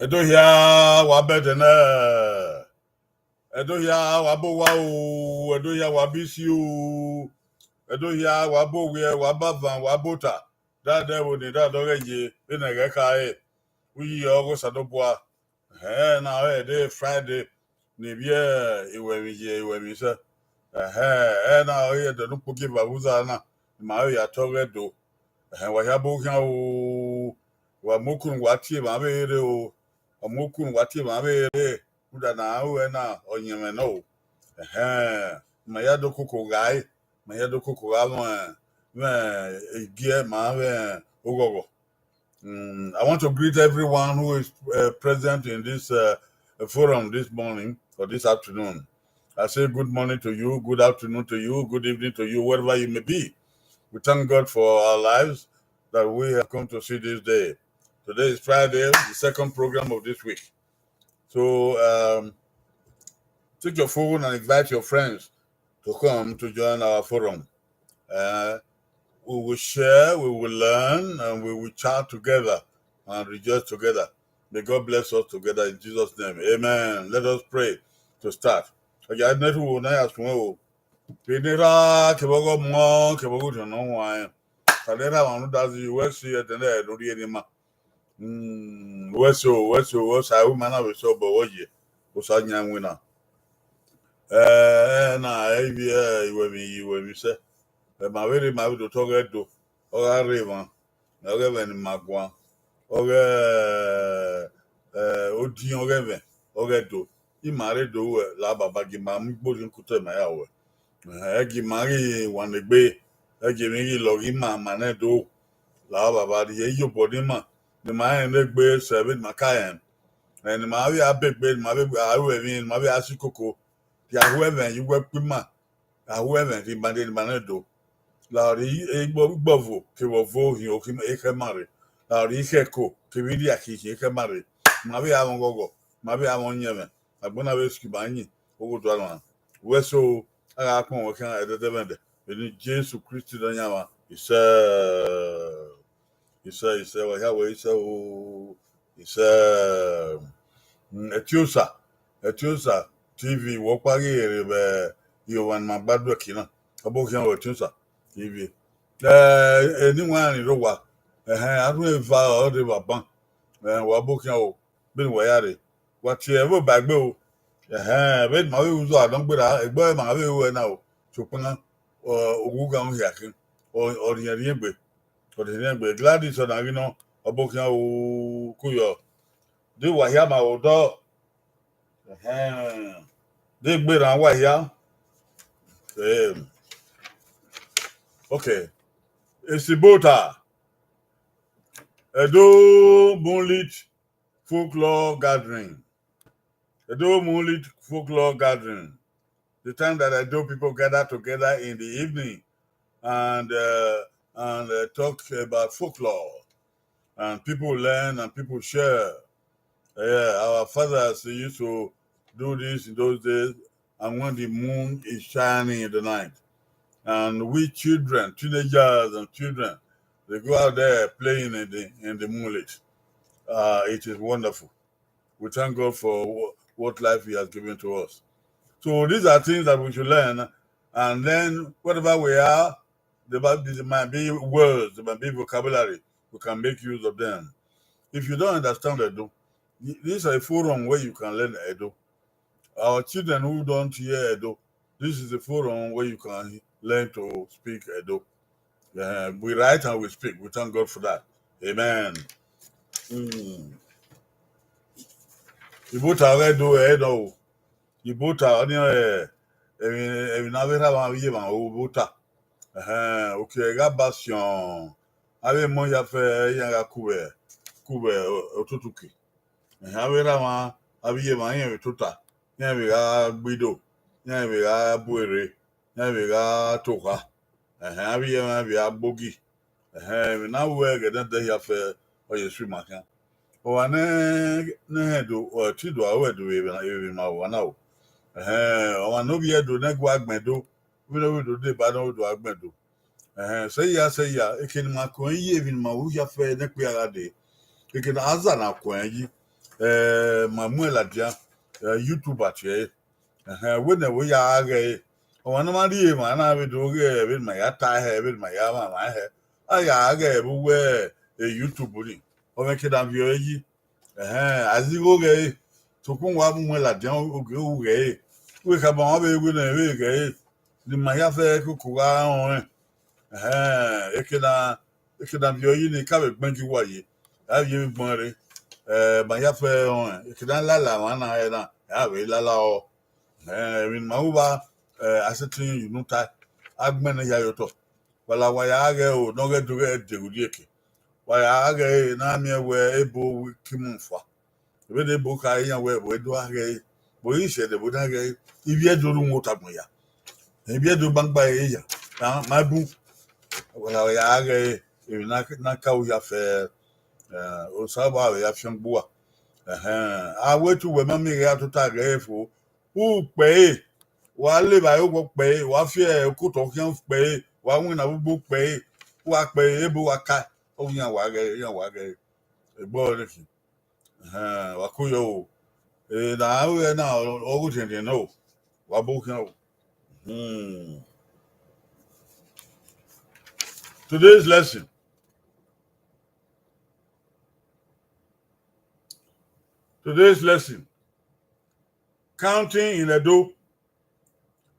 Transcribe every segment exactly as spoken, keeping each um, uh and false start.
Ẹdo hia, wa bẹdẹ nẹ. Ẹdo hia, wa bọ owa o. Ẹdo hia, wa bọ isi o. Ẹdo hia, wa bọ owiẹ, wa bọ avan, wa bọ ota. Dadẹ vbo ne dadẹ ọghẹ ye, vbene ẹghẹ khare. Uyi ọghe Osanobua. Ẹhẹn, na ọre ẹdẹ Friday, ne ivbi iwẹmwi ye iwẹmwi sẹ. Ẹhẹn, ẹna ọre ẹdẹ ne ukpogieva vbe uza na, ne ima vbe ya tọ ọghẹ do. Ẹhẹn, wa hia bọ khian o, wa mu okun wa tie emwa vbe rre o, wa mu okun wa tie emwa vbe rre, rhunmwuda ne a ru ẹna ọyẹnmwẹ nọ o. Ẹhẹn, ma ya do koko gha re, ma ya do koko gha mwẹ, mwẹ igiẹ ma mwẹ oghọghọ. Mm, I want to greet everyone who is uh, present in this uh, forum this morning or this afternoon. I say good morning to you, good afternoon to you, good evening to you, wherever you may be. We thank God for our lives that we have come to see this day. Today is Friday, the second program of this week. So um, take your phone and invite your friends to come to join our forum. Uh, we will share, we will learn, and we will chat together and rejoice together. May God bless us together in Jesus' name. Amen. Let us pray to start. Ọya, ne erha na ya suẹn o. Vbe ne erha kevbe ọghe ọmọ, kevbe ọghe orhiọn ne ọ huanrẹn. Ka ne erha mwa rhunmwuda zẹ, wẹ si ẹdẹ ne ẹ do rhie ne ima. Mm, wẹ so, wẹ so, wẹ sa, ima na vbe sẹ obọ vbe ọ ye, Osa yan winna. Ẹ, ẹ na, ẹ ivbi, ẹ, iwẹmwi, iwẹmwi sẹ. Ẹ ma vbe rre, ma vbe do tọ ọghẹ do, ọ gha rre emwa, ọghe ẹmwẹ ne ima guan, ọghe, ẹ, odiọn ọghe ẹmwẹ, ọghe do. Ima rre do ruẹ la baba gie ima mu igbo rhie kutọ ima ya ruẹ. Ẹ gie ima ghi wan egbe, ẹ gie emwi ghi lọghe ima, ima nẹ do. La baba rhie iyobọ ne ima, ne ima rẹn ne egbe sẹ vbene ima ka rẹn. Ẹ, ne ima vbe a be egbe, ne ima vbe a ru ẹmwẹ, ne ima vbe a si koko. Rhie aho ẹmwẹ ye uwu ẹkpo ima, aho ẹmwẹ rhie ima dee ne ima nẹ do. La ọre igbo, igbo ọvo kevbe ọvo hin okhi ekhẹ ima rre. La ọre ikhẹko kevbe irhiakhi hin ekhẹ ima rre. Ma vbe a mwẹ ọghọghọ, ma vbe a mwẹ ọyẹnmwẹ, agbọn na vbe siki ima yin, ogho do a nọ. Wẹ so, a gha kpọnmwẹ khian ẹdẹdẹmwẹdẹ, vbene Jesu Kristi Nọyaẹnmwa, isẹ. Isẹ, isẹ, wa hia wẹ isẹ o, isẹ. Mm, Ẹtiosa, Ẹtiosa T V, wẹ ọkpa ghi rre vbe iye ọmwa ne ima gba do ẹki na. Ọ bọ khian wẹ Ẹtiosa T V. Ẹ, eni wanrẹn rre owa, ẹhẹn, a rhun eva ọre vbe aban. Ẹ, wa bọ khian o, vbene wa ya rre, wa tie ẹvbo ba egbe o. Ẹhẹn, vbene ima vbe uzu a nọ gberra, egbe ọre ima vbe ru ẹna o, sokpan, ọ, oghughan hia khin, ọ, ọ rhiẹnrhiẹn egbe. Ọ rhiẹnrhiẹn egbe. Gladys Ọnaghinọ, ọ bọ khian o, kuyọ. De wa hia ma odọ. Ẹhẹn. De gberra wa hia. Em. Okay. Esibota. Edo Moonlit Folklore Gathering. Edo Moonlit Folklore Gathering. The time that Edo people gather together in the evening and uh, and uh, talk about folklore, and people learn and people share. Yeah, our fathers used to do this in those days, and when the moon is shining in the night, and we children, teenagers and children, they go out there playing in the in the moonlit. Uh, it is wonderful. We thank God for wha- what life He has given to us. So these are things that we should learn, and then wherever we are, there might be, there might be words, there might be vocabulary. We can make use of them. If you don't understand Edo, th- this is a forum where you can learn Edo. Our children who don't hear Edo, this is a forum where you can learn to speak Edo. Uh, we write and we speak. We thank God for that. Amen. Mm. Ibota ọghe do ẹ nọ o. Ibota ọni ẹ emwi emwi ne avbe erha mwa vbe ye emwa o Ibota. Ẹhẹn, oke gha ba siọn, avbe emọ hia fẹ iran gha ku vbe ku vbe otutuki. Ẹhẹn, avbe erha mwa avbe iye mwa iran vbe tota, iran vbe gha gbe ido, iran vbe gha bu erre, iran vbe gha tokha. Ẹhẹn, avbe iye mwa vbe gha gbogi. Ẹhẹn, emwi ne a ru ẹghẹ ne ẹdẹ hia fẹ, ọ ye su ima khian. Ọmwa ne ne hẹn do, ọ te do aro ẹdo vbe emwi ma vbe owa na o. Ẹhẹn, ọmwa ne ovbi ẹdo ne gu agbẹn do, vbene ovbi do deba ne ọ do agbẹn do. Ẹhẹn, sẹ ya sẹ ya, eke ne ima kuẹn yi emwi ne ima ru hia fẹ ne ẹkpia gha dee. Eke ne aza na kuẹn yi, Eh, ma muẹn ladian, eh, YouTube a tie ẹre. Ẹhẹn, wẹ nẹ, wẹ ya gha ghe ẹre. Ọmwa ne ọ ma rhie emwa na vbe do ghe vbene ma ya ta hẹ, vbene ma ya mwamwa hẹ, a ya gha ghe ẹre vbe uwu, eh, YouTube ni. Ọ mwẹ ke da viọ ẹre yi. Ẹhẹn, a zigho ghe ẹre. Sokpan wa muẹn ladian, ogie ru ghe ẹre. Wẹ khama ọmwa vbe wẹ nẹ vbe ghe ẹre, ne ima ya fẹ koko gha rọnrẹn. Ẹhẹn, eke na, eke na viọ yi ni ka vbe gbẹn gi uwa ye. A vbe ye vbe gbẹn rre. Eh, ma ya fẹ rọnrẹn. Eke na lala emwa na hẹ na, a vbe lala ọ. Eh, emwi ne ima ru vba, eh, a sẹtin ye unu ta, a gbẹn ne ya ye otọ. Wa la wa ya ghe o, ne ọ ghẹ do ghẹ de urhieke. Wa ya ghe ẹre ne a miẹn wẹ ebo ki mu fua. Vbene ebo kha iran wẹ, vbe do gha ghe ẹre, vbe ise ẹdẹ vbe na ghe ẹre, ivbi Ẹdo ru wota gbọn ya. Ivbi Ẹdo gbangba ẹre ya, ma, ma bun. Wa la wa ya ghe ẹre, emwi na, na ka u ya fẹ, eh, Osanobua vbe ya fian gbe uwa. Ẹhẹn, a wẹ te uwẹ ma miẹn ghe a tota ghe ẹre fo, u kpẹ ẹre, wa le evbare owa kpẹ ẹre, wa fi okotọ khian kpẹ ẹre, wa winna vbe ugbo kpẹ ẹre, wa kpẹ ẹre, ebo wa ka, ọ ghi iran wa ghe ẹre, iran wa ghe ẹre. Egbe ọre khin. Ẹhẹn, wa ko yọ o. Eh, na ru ẹre na, ọ ghi rhiẹnrhiẹn nọ o. Wa bo khian o. Hmm. Today's lesson. Today's lesson. Counting in Edo.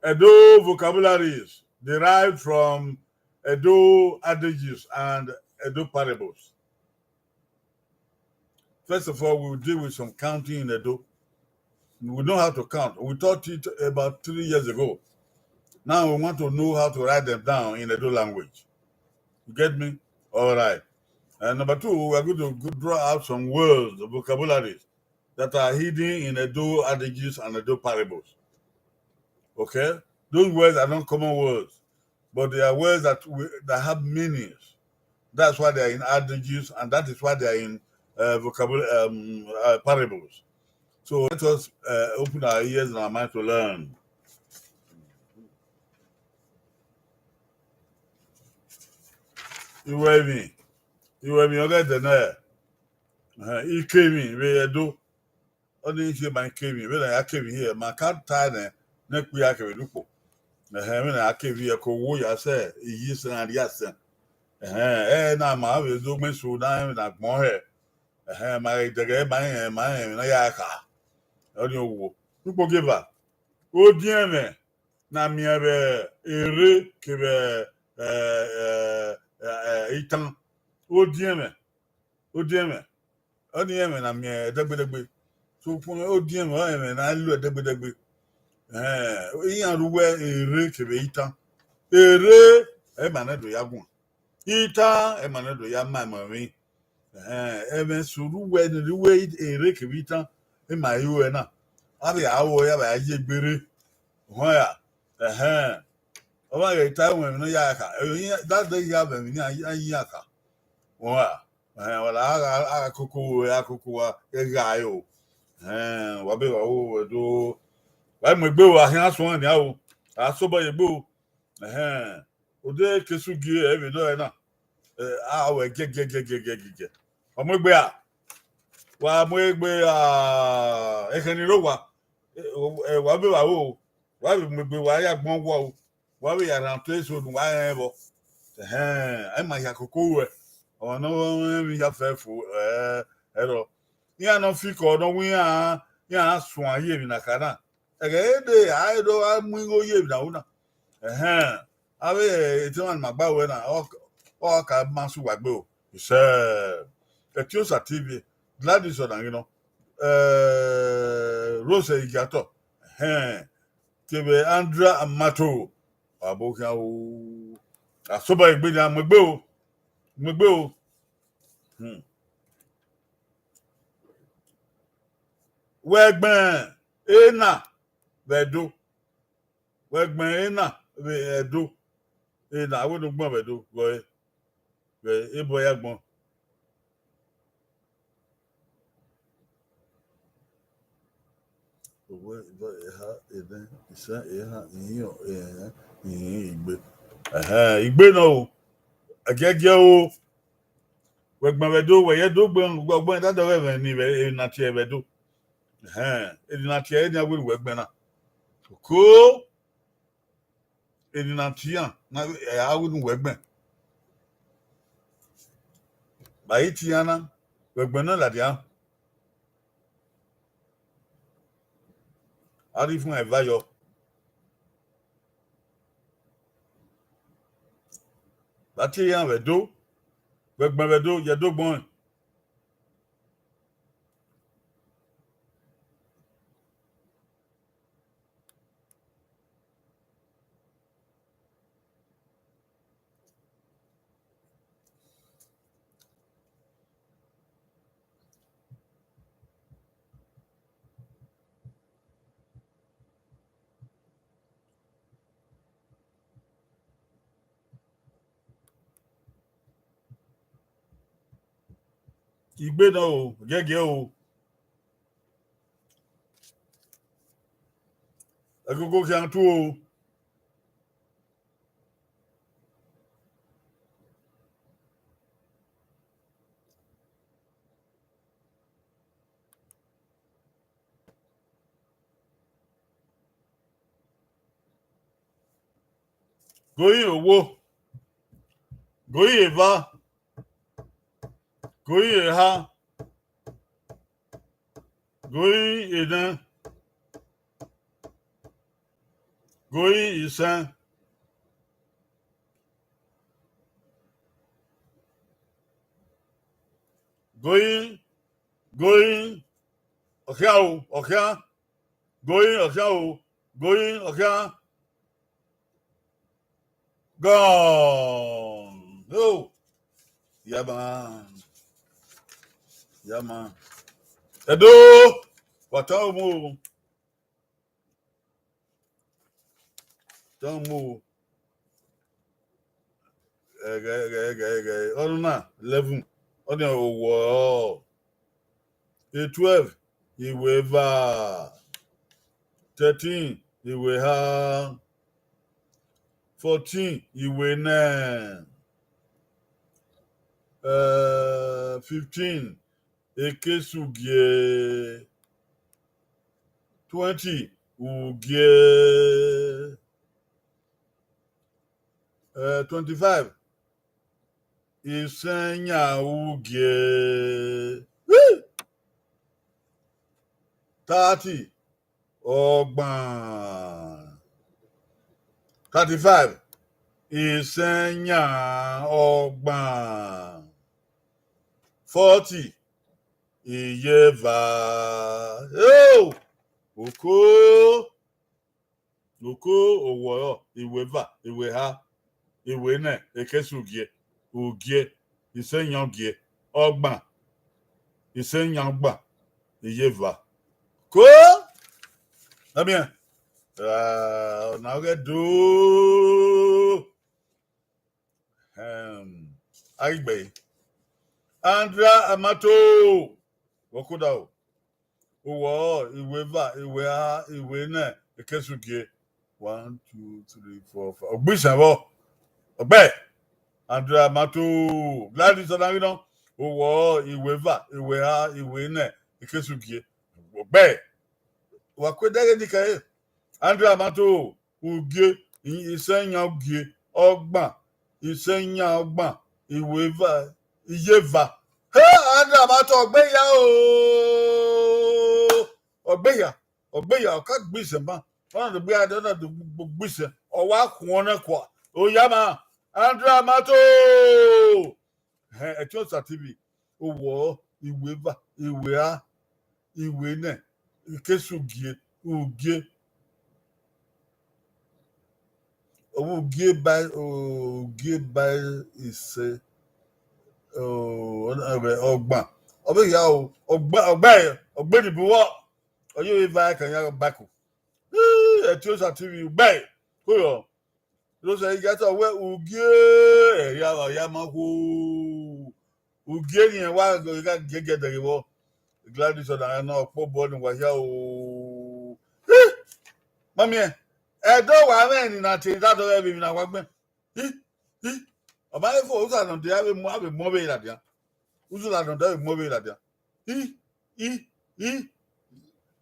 Edo vocabularies derived from Edo adages and Edo parables. First of all, we will deal with some counting in Edo. We know how to count. We taught it about three years ago. Now we want to know how to write them down in Edo language. You get me? All right. And number two, we are going to go draw out some words, vocabularies that are hidden in Edo adages and Edo parables. Okay? Those words are not common words, but they are words that we, that have meanings. That's why they are in adages, and that is why they are in, uh, vocabul-, um, uh, parables. So let us, uh, open our ears and our minds to learn. Iwẹ emwi, iwẹ emwi ọghe ẹdẹ nẹ, eh, ikemwi vbe Ẹdo. Ọnii rhie ma ikemwi, vbene a ya kemwi hie, ma ka ta nẹ, ne ekpia kevbe ne ukpo. Ẹhẹn, vbene a kemwi hie, ke owo ya sẹ, iyi sẹ, a rhia sẹ. Ẹhẹn, ẹre na ma vbe do gbẹn so na, ẹmwẹ na gbọn hẹ. Ẹhẹn, ma ghi dẹghe ma rẹn, ma rẹn emwi ne a ya kha. Ọnii owo. Ukpo gie eva, odiẹnmwẹ ne a miẹn vbe erre kevbe, eh, eh, eh, eh, itan. Odiẹnmwẹ, odiẹnmwẹ. Ọnii ẹmwẹ ne a miẹn ẹdẹgbẹdẹgbe. Sokpan odiẹnmwẹ ọrọre ẹmwẹ ne a lu ẹdẹgbẹdẹgbe. Ẹhẹn, iran ru wẹ erre kevbe itan. Erre, ẹ ma nẹ do ya guan. Itan, ẹ ma nẹ do ya ma emọ emwi. Ẹhẹn, ẹmwẹ eso ru wẹ, ne ru wẹ erre kevbe itan, ẹ ma ru ẹre na. A vbe a ru ẹre, a vbe a ye egbe rre. Uhọn ya. Ẹhẹn. Ọ ma ghẹ ta ẹmwẹ emwi ne ọ ya kha. Ẹ, iran, da de ya vbe emwi ne a, a ya kha. Uhọn ya. Ẹhẹn, wala a gha, a gha koko ru ẹre, a koko wa, ẹ gha ẹre o. Ẹhẹn, wa be wa ru ẹre do. Wa mu egbe o, a khian suẹn nia o. A sobọ ye egbe o. Ẹhẹn. Ode ke su gie ẹre vbe nọ ẹre na. Eh, a wẹ gẹgẹgẹgẹgẹgẹ. Wa mu egbe a. Wa mu egbe a. Ẹkhẹn ni rre owa. Eh, wa be wa ru o. Wa vbe mu egbe, wa ya gbọn owa o. Wa vbe ya rhan otọ eso ne uwa rẹn vbọ. Ẹhẹn, a ma hia koko ruẹ. Ọmwa ne ọ rẹn emwi ya fẹ fo, ẹ, ẹrọ. Iran ne ọ fikọ ne ọ wẹ iran, iran suẹn ye emwi na kha na. Ẹghẹ dee, a i do gha mu igho ye emwi na ru na. Ẹhẹn, avbe etẹn mwa ne ima gba ruẹ na, ọ, ọ ka ma sẹ uwa egbe o. Isẹ, Etiosa T V, Gladys Ọnanghinọ, eh, Rose Igiatọ, ẹhẹn, kevbe Andrea Amato, abo khian o. A sobọ egbe nian, mu egbe o, mu egbe o. Hmm. Wẹ gbẹn ena vbe Ẹdo. Wẹ gbẹn ena vbe Ẹdo. Ena, avbe ne ugbọn vbe Ẹdo, gọe. Vbe ebo ya gbọn. Owẹ, eva, eha, ẹnẹ, isan, eha, ihiọn, ẹhẹn, ihin, igbe. Ẹhẹn, igbe nọ o. Ẹgiẹgiẹ o. Wẹ gbẹn vbe Ẹdo, wẹ ye Ẹdo gbẹn, ọgbẹn da dọghe ẹmwẹ ni vbe, emwi ne a tie vbe Ẹdo. Ẹhẹn, emwi ne a tie ẹre nian wẹ ne uwẹ gbẹn na. Ko, emwi ne a tie iran, na, a wẹ ne uwẹ gbẹn. Vbe a i tie iran na, wẹ gbẹn na ladian. A rhie ifun eva yọ. Vbe a tie iran vbe Ẹdo, wẹ gbẹn vbe Ẹdo, ye Ẹdo gbẹn. Igbe nọ o, giẹgiẹ o. Ẹgogo khian tu o. Goyin owo, goyin eva, goyin eha, goyin enẹ, goyin isẹn, goyin, goyin, ọkhian o, ọkhian, goyin, ọkhian o, goyin, ọkhian. Gone. Oh. Yeah, man. Yeah, man. Ẹdo, wa tọn mu o. Tọn mu o. Ẹghẹ, ẹghẹ, ẹghẹ, ẹghẹ. Ọnọna, eleven. Ọnọna, owọ. E twelve, iweva. Thirteen, iweha. Fourteen, iwenẹ. Eh, fifteen, ekesugie. Twenty, ugie. Eh, twenty-five, isẹn yan ugie. Thirty, ọgban. Thirty-five, isẹn yan ọgban. Forty, iyeva. Eo! Oko! Oko, owọ, iweva, iweha, iwenẹ, ekesugie, ugie, isẹn yan ugie, ọgban, isẹn yan ọgban, iyeva. Ko! Damian, ah, ọna ghẹ do. Em, a ghi gbe ẹre. Andrea Amato, wẹ koda o. Owọ, iweva, iweha, iwenẹ, ekesugie. One, two, three, four, five. Ọgbẹn isẹn vbọ. Ọgbẹn. Andrea Amato, Gladys Ọnaghinọ. Owọ, iweva, iweha, iwenẹ, ekesugie. Ọgbẹn. Wa ku ẹdẹghe ni kẹre. Andrea Amato, ugie, i-, isẹn yan ugie, ọgban, isẹn yan ọgban, iweva, iyeva. He, Andrea Amato, ọgbẹn ya o. Ọgbẹn ya, ọgbẹn ya, ọ ka gbe isẹn ban. Ọ na do gbe, ọ na do gbe isẹn. Ọ wa khuọn nẹ kua. Oya ma, Andrea Amato. Hẹn, Ẹtin Osa T V, owọ, iweva, iweha, iwenẹ, ekesugie, ugie. Ọ vbe ugie ba, ugie ba isẹn, ọ, ọgban. Ọ vbe hia o, ọgba, ọgba, ọgba ni bu vbọ. Ọ ye ovbi eva ẹkan ya ba ẹko. Ii, Ẹtin Osa T V, ugbẹn, ko yọ. Losẹ igatọ wẹ ugie, ẹria vbe ya ma khuo. Ugie ni wa gha giẹgiẹ dẹghe vbọ. Gladys Ọnaghinọ, ọkpobọ ni wa hia o. Ih! Ma miẹn, Ẹdo wa mwẹ ni na te da dọghe vbe emwi na wa gbẹn. Ih, ih. Ọ ma he fo, usa nọ dia vbe mu, a vbe mu ọvbehe ladian. Uzu la nọ, da mu vbe ladian. I, i, i.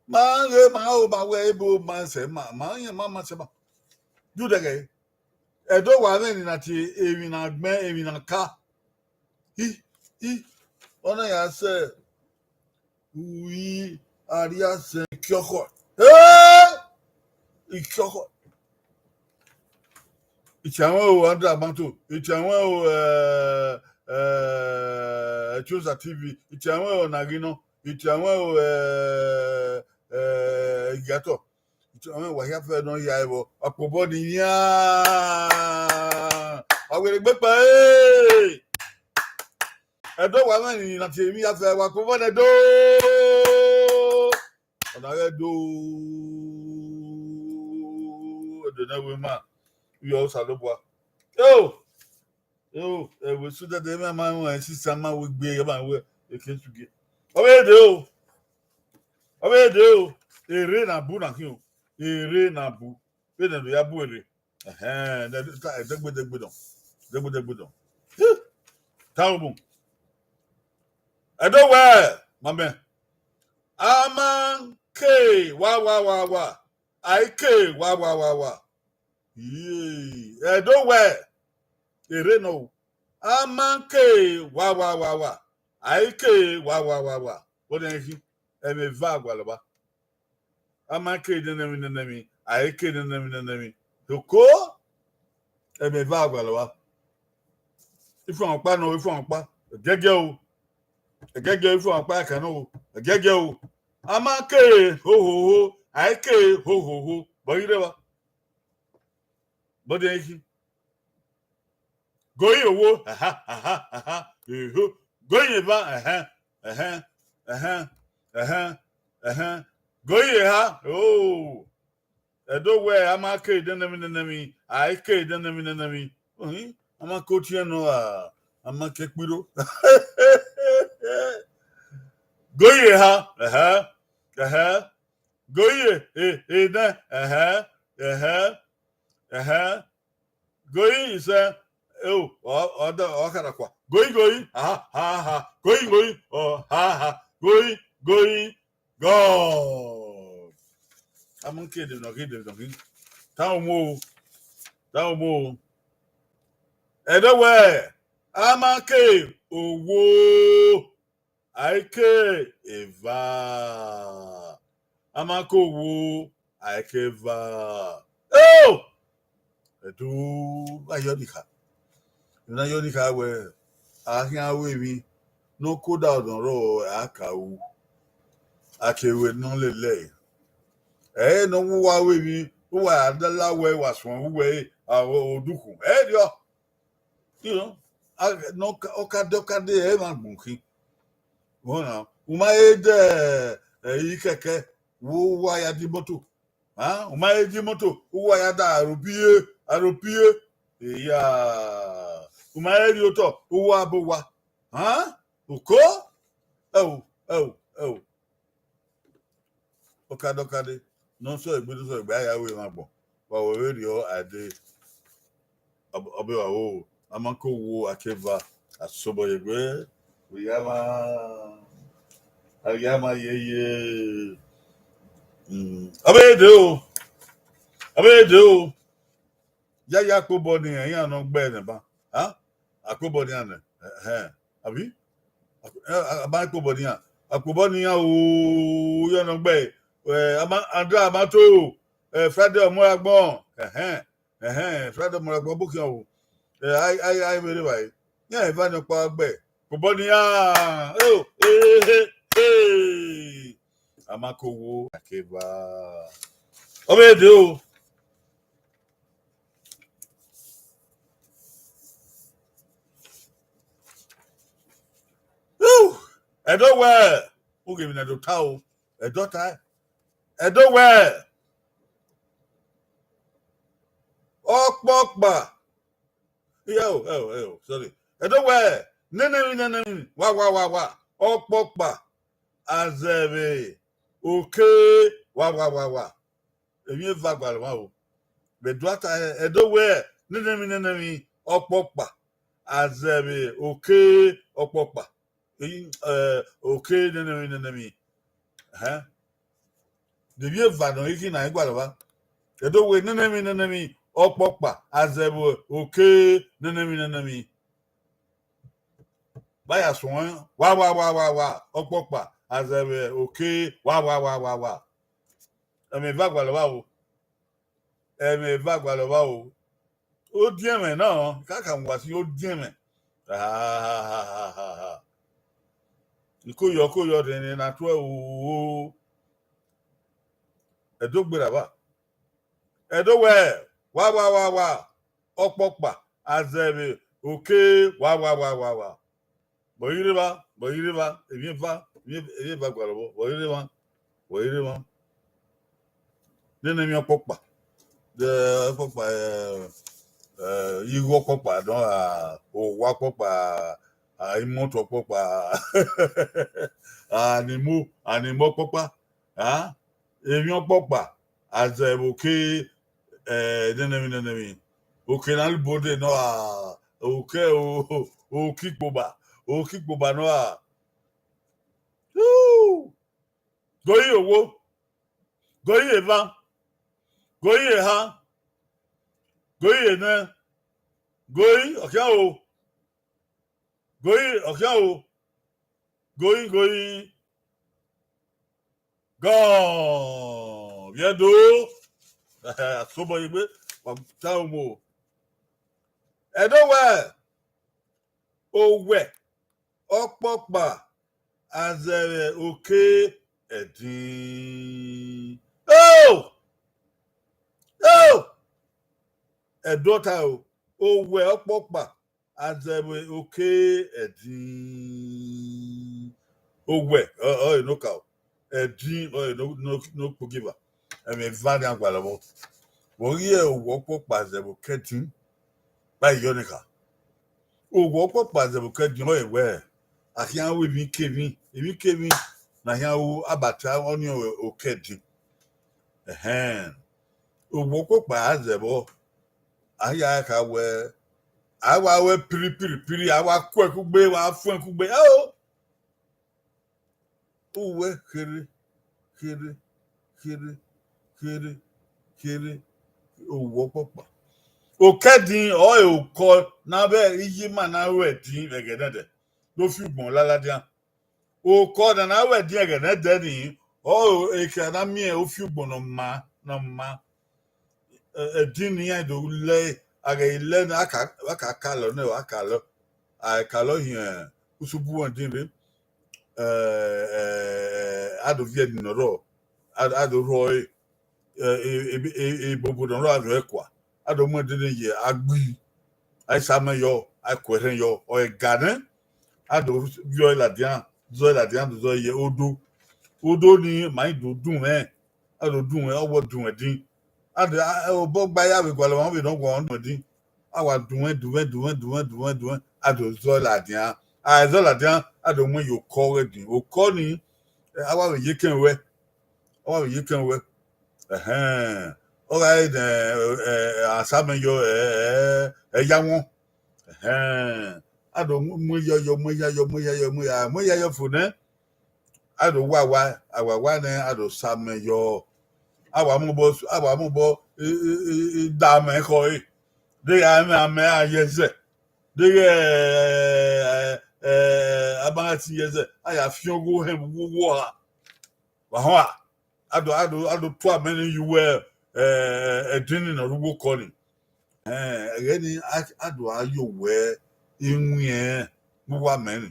Ma ghe ma o, ma wẹ ebo ma sẹ ma, ma yẹn ma ma sẹ ma. Ju dẹghẹ. Ẹdo wa mwẹ ni na tie emwi na gbẹn, emwi na ka. I, i. Ọ na ya sẹ ui, a rhie asẹ ikiọkhọ. Ẹ! Ikiọkhọ. Itianwẹ o, Andra Mato. Itianwẹ o, eh, eh, Etiosa T V. Itianwẹ o, Nagino. Itianwẹ o, eh, eh, Igiatọ. Itianwẹ wa hia fẹ nọ ya ẹvbo. Ọkpobọ ni yan. Awere gbe kpa, eh! Ẹdo wa mwẹ ni na tie emwi ya fẹ, wa kpobọ nẹ do. Ọna ghẹ do. Ẹdo ne wẹ ma, yọ Osanobua. Yo, yo, ẹvbo esu dẹdẹ, emwi a ma rẹn, sisa ma wẹ egbe, ya ma wẹ eke sugie. Ọ vbe de o. Ọ vbe de o. Ere na bu na khin o. Ere na bu. Vbene do ya bu ere. Ẹhẹn, ẹdẹgbẹdẹgbẹ dọn. Ẹdẹgbẹdẹgbẹ dọn. Taro mu. Ẹdo wẹ, mamẹ. A ma ke wa wa wa wa. A i ke wa wa wa wa. Yee, Ẹdo wẹ, ere nọ o. A ma ke wa wa wa wa. A i ke wa wa wa wa. Vbọdian khin, ẹmwẹ eva gualọ ba. A ma ke nene emwi nene emwi, a i ke nene emwi nene emwi. Doko, ẹmwẹ eva gualọ ba. Ifuanmwẹ ọkpa nọ, ifuanmwe ọkpa. Ẹgẹgẹ o. Ẹgẹgẹ ifuanmwẹ ọkpa ẹkan nọ o. Ẹgẹgẹ o. A ma ke hohoho, a i ke hohoho. Bọ ghi rre evba. Vbọdian khin. Goyi owo, aha, aha, aha, eho. Goyi eva, ẹhẹn, ẹhẹn, ẹhẹn, ẹhẹn, ẹhẹn. Goyi eha, oh. Ẹdo wẹ, a ma ke nene emwi nene emwi, a i ke nene emwi nene emwi. Ohin, a ma ke otiẹn nọ, a, a ma ke kpirro. Goyi eha, ẹhẹn, ẹhẹn. Goyi e, e, enẹ, ẹhẹn, ẹhẹn, ẹhẹn. Goyi isẹ, eo, ọ, ọ dọ, ọ khara kua. Goyi, goyi, ha, ha, ha. Goyi, goyi, ọ, ha, ha. Goyi, goyi, God. A ma ke de nọ, ke de nọ, ke. Taro mu o. Taro mu o. Ẹdo wẹ, a ma ke owo. A i ke eva. A ma ke owo, a i ke eva. Eo! Ẹdo, a yọ ni kha. Emwi na yọ ni kha wẹ, a khian ru emwi ne ọ koda ọdọn rrọọ, a ka ru. A ke ru ne ọ lele ẹre. Ẹ i re ne ọ wu uwa ru emwi, uwa ya da la wẹ wa suẹn uwẹ re, a, odukhunmwu. Ẹ i re ọ. You know, a, ne ọ ka, ọ ka de, ọ ka de, ẹ i mwa gbọn khin. Vbọ na, u ma he de, ẹ, ikẹkẹ, uwa ya de imoto. A, u ma he de imoto, uwa ya da aropie, aropie. Eya, u ma he rrie otọ, uwa bọ owa. A, uko, ẹo, ẹo, ẹo. Ọkadọkade, ne ọ sẹ egbe, ne ọ sẹ egbe, a ya ru emwa agbọn. Wa wẹ vberriọ, a de, ọ, ọ be wa ro, a ma ke owo, a ke eva, a sobọ ye egbe, u ya ma, a ya ma yeye. Mm, ọ be de o, ọ be de o. Ya ya akpobọ ne iran, iran nọ gbe ẹre nẹ ba. A? Akpobọ ne iran nẹ. Ẹhẹn. Abi? Akpo-, ẹ, a, a ma akpobọ ne iran. Akpobọ ne iran o, iran nọ gbe ẹre. Ẹ, a ma, Andra a ma to. Ẹ, Friday ọmọ ra gbọn. Ẹhẹn. Ẹhẹn. Friday ọmọ ra gbọn, bọ khian o. Ẹ, ai, ai, ai, vbe rre evbare. Iran eva ne ọkpa gbe. Akpobọ ne iran. Eo, ehe, he. A ma ke owo, a ke eva. Ọ vbe de o. Whew! Ẹdo wẹ, u ghe emwi ne Ẹdo ta o. Ẹdo ta. Ẹdo wẹ, ọkpọkpa. Ẹ o, ẹ o, ẹ o, sorry. Ẹdo wẹ, nene emwi, nene emwi, wa, wa, wa, wa, ọkpọkpa, a zẹ vbe oke, wa, wa, wa, wa. Emwi eva gualọ mwa o. Vbe Ẹdo ta, Ẹdo wẹ, nene emwi, nene emwi, ọkpọkpa, a zẹ vbe oke ọkpọkpa. Eyi, eh, oke nene emwi, nene emwi. Ẹhẹn. De vbe eva nọ i khin na i gualọ vba? Ẹdo wẹ nene emwi, nene emwi, ọkpọkpa, a zẹ vbe oke nene emwi, nene emwi. Vba ya suẹn, wa, wa, wa, wa, wa, ọkpọkpa, a zẹ vbe oke, wa, wa, wa, wa, wa. Ẹmwẹ eva gualọ vba o. Ẹmwẹ eva gualọ vba o. Odiẹnmwẹ na, kaka wa si odiẹnmwẹ. Ikoyọ, koyọ, rẹn ne na tuẹ o. Ẹdo gberra vba. Ẹdo wẹ, wa, wa, wa, wa, ọkpọkpa, a zẹ vbe oke, wa, wa, wa, wa, wa. Vbọ i rre evba, vbọ i rre evba, emwi eva, emwi eva gualọ vbọ, vbọ i rre emwa, vbọ i rre emwa. Nene emwi ọkpọkpa, de ọkpọkpa, eh, eh, igho ọkpọkpa, nọ a, owa ọkpọkpa, a, imọto ọkpọkpa, a, ni mu, a, ni mu ọkpọkpa, a, emwi ọkpọkpa, a zẹ vbe oke, eh, nene emwi, nene emwi. Oke ne a lu bode nọ a, oke o, oke ikpoba, oke ikpoba nọ a. Uu! Goi owo, goi eva, goi eha, goi enẹ, goi ọkhian o, goi ọkhian o, goi, goi, gọ, vbiẹ do. Asobọ ye egbe, wa ta umo. Ẹdo wẹ, owẹ ọkpọkpa, a zẹ vbe oke ẹdin. O! O! Ẹdo ta o, owẹ ọkpọkpa, a zẹ vbe oke ẹdin. Owẹ, ọ, ọ, eno ka o. Ẹdin, ọ, eno, no, no kpogieva. Ẹmwẹ eva nian gualọ vbọ. Vbe ọ ghi owẹ ọkpọkpa zẹ vbe oke ẹdin, vba yọ ni kha. Owẹ ọkpọkpa zẹ vbe oke ẹdin, ọ wẹ, a khian ru emwikemwi, emwikemwi ne a khian ru, abata ọnii oke ẹdin. Ẹhẹn. Owẹ ọkpọkpa a zẹ vbọ, a ya kha wẹ, a wa wẹ piri, piri, piri, a wa kuẹ kugbe, wa fuẹn kugbe. Ao! Uwẹ kherhe, kherhe, kherhe, kherhe, kherhe, owẹ ọkpọkpa. Oke ẹdin, ọ e okọ ne avbe iye ima na ru ẹdin vbe ẹghẹ nẹdẹ, do fi ugbọn lala dian. Okọ ne a na ru ẹdin ẹghẹ nẹdẹ ni, ọ e okọ ne a miẹn ofi ugbọn ne ọ maa, ne ọ maa. Ẹ, ẹdin ne iran do lẹ, a ghẹ i lẹ nẹ, a ka, a ka kalọ nẹ, a kalọ, a kalọ hin usubu ẹdin rre, ẹ, ẹ, ẹ, a do viẹ ẹdin ne ọ rrọọ, a, a do rhọ ẹre, ẹ, e, e, e, ebobo ne ọ rrọọ, a do ẹkua, a do mu ẹdin ye agbi, a i sa amẹ yọ, a i ku ẹrhẹn yọ, ọ ẹga nẹ, a do viọ ẹre ladian, zọ ẹre ladian, a do zọ ẹre ye odo, odo ni ma i do dun mwẹ, a do dun mwẹ, ọ wọ dun mwẹ din. A do, a, obọ gba ya vbe gualọ ọmwa vbe ne ọ gualọ dun mwẹ din. A wa dun mwẹ, dun mwẹ, dun mwẹ, dun mwẹ, dun mwẹ, dun mwẹ, a do zọ ladian. A zọ ladian, a do mu ye okọ ọghe din. Okọ ni, a wa vbe ye ekẹn ruẹ. A wa vbe ye ekẹn ruẹ. Ẹhẹn. Ọ gha re ne, ẹ, ẹ, a sa amẹ yọ, ẹ, ẹ, ẹ ya wọn. Ẹhẹn. A do mu, mu ya yọ, mu ya yọ, mu ya yọ, mu ya, mu ya yọ fo nẹ. A do wa wa, a wa wa nẹ, a do sa amẹ yọ. A wa mu obọ, a wa mu obọ, e, e, e, e, da amẹ ekhọe. Deghẹ amẹ, amẹ a ye ẹzẹ. Deghẹ, ẹ, ẹ, ẹ, a ma gha si ye ẹzẹ, a ya fian ogho hẹn vbe uwu owa. Wa họn a, a do, a do, a do tu amẹ ni ye uwu, ẹ, ẹ, ẹdin ni ne ọ rre uwu okọ ni. Ẹn, ẹghẹ ni a, a do a ye owẹ iwinrẹn vbe uwu amẹ ni.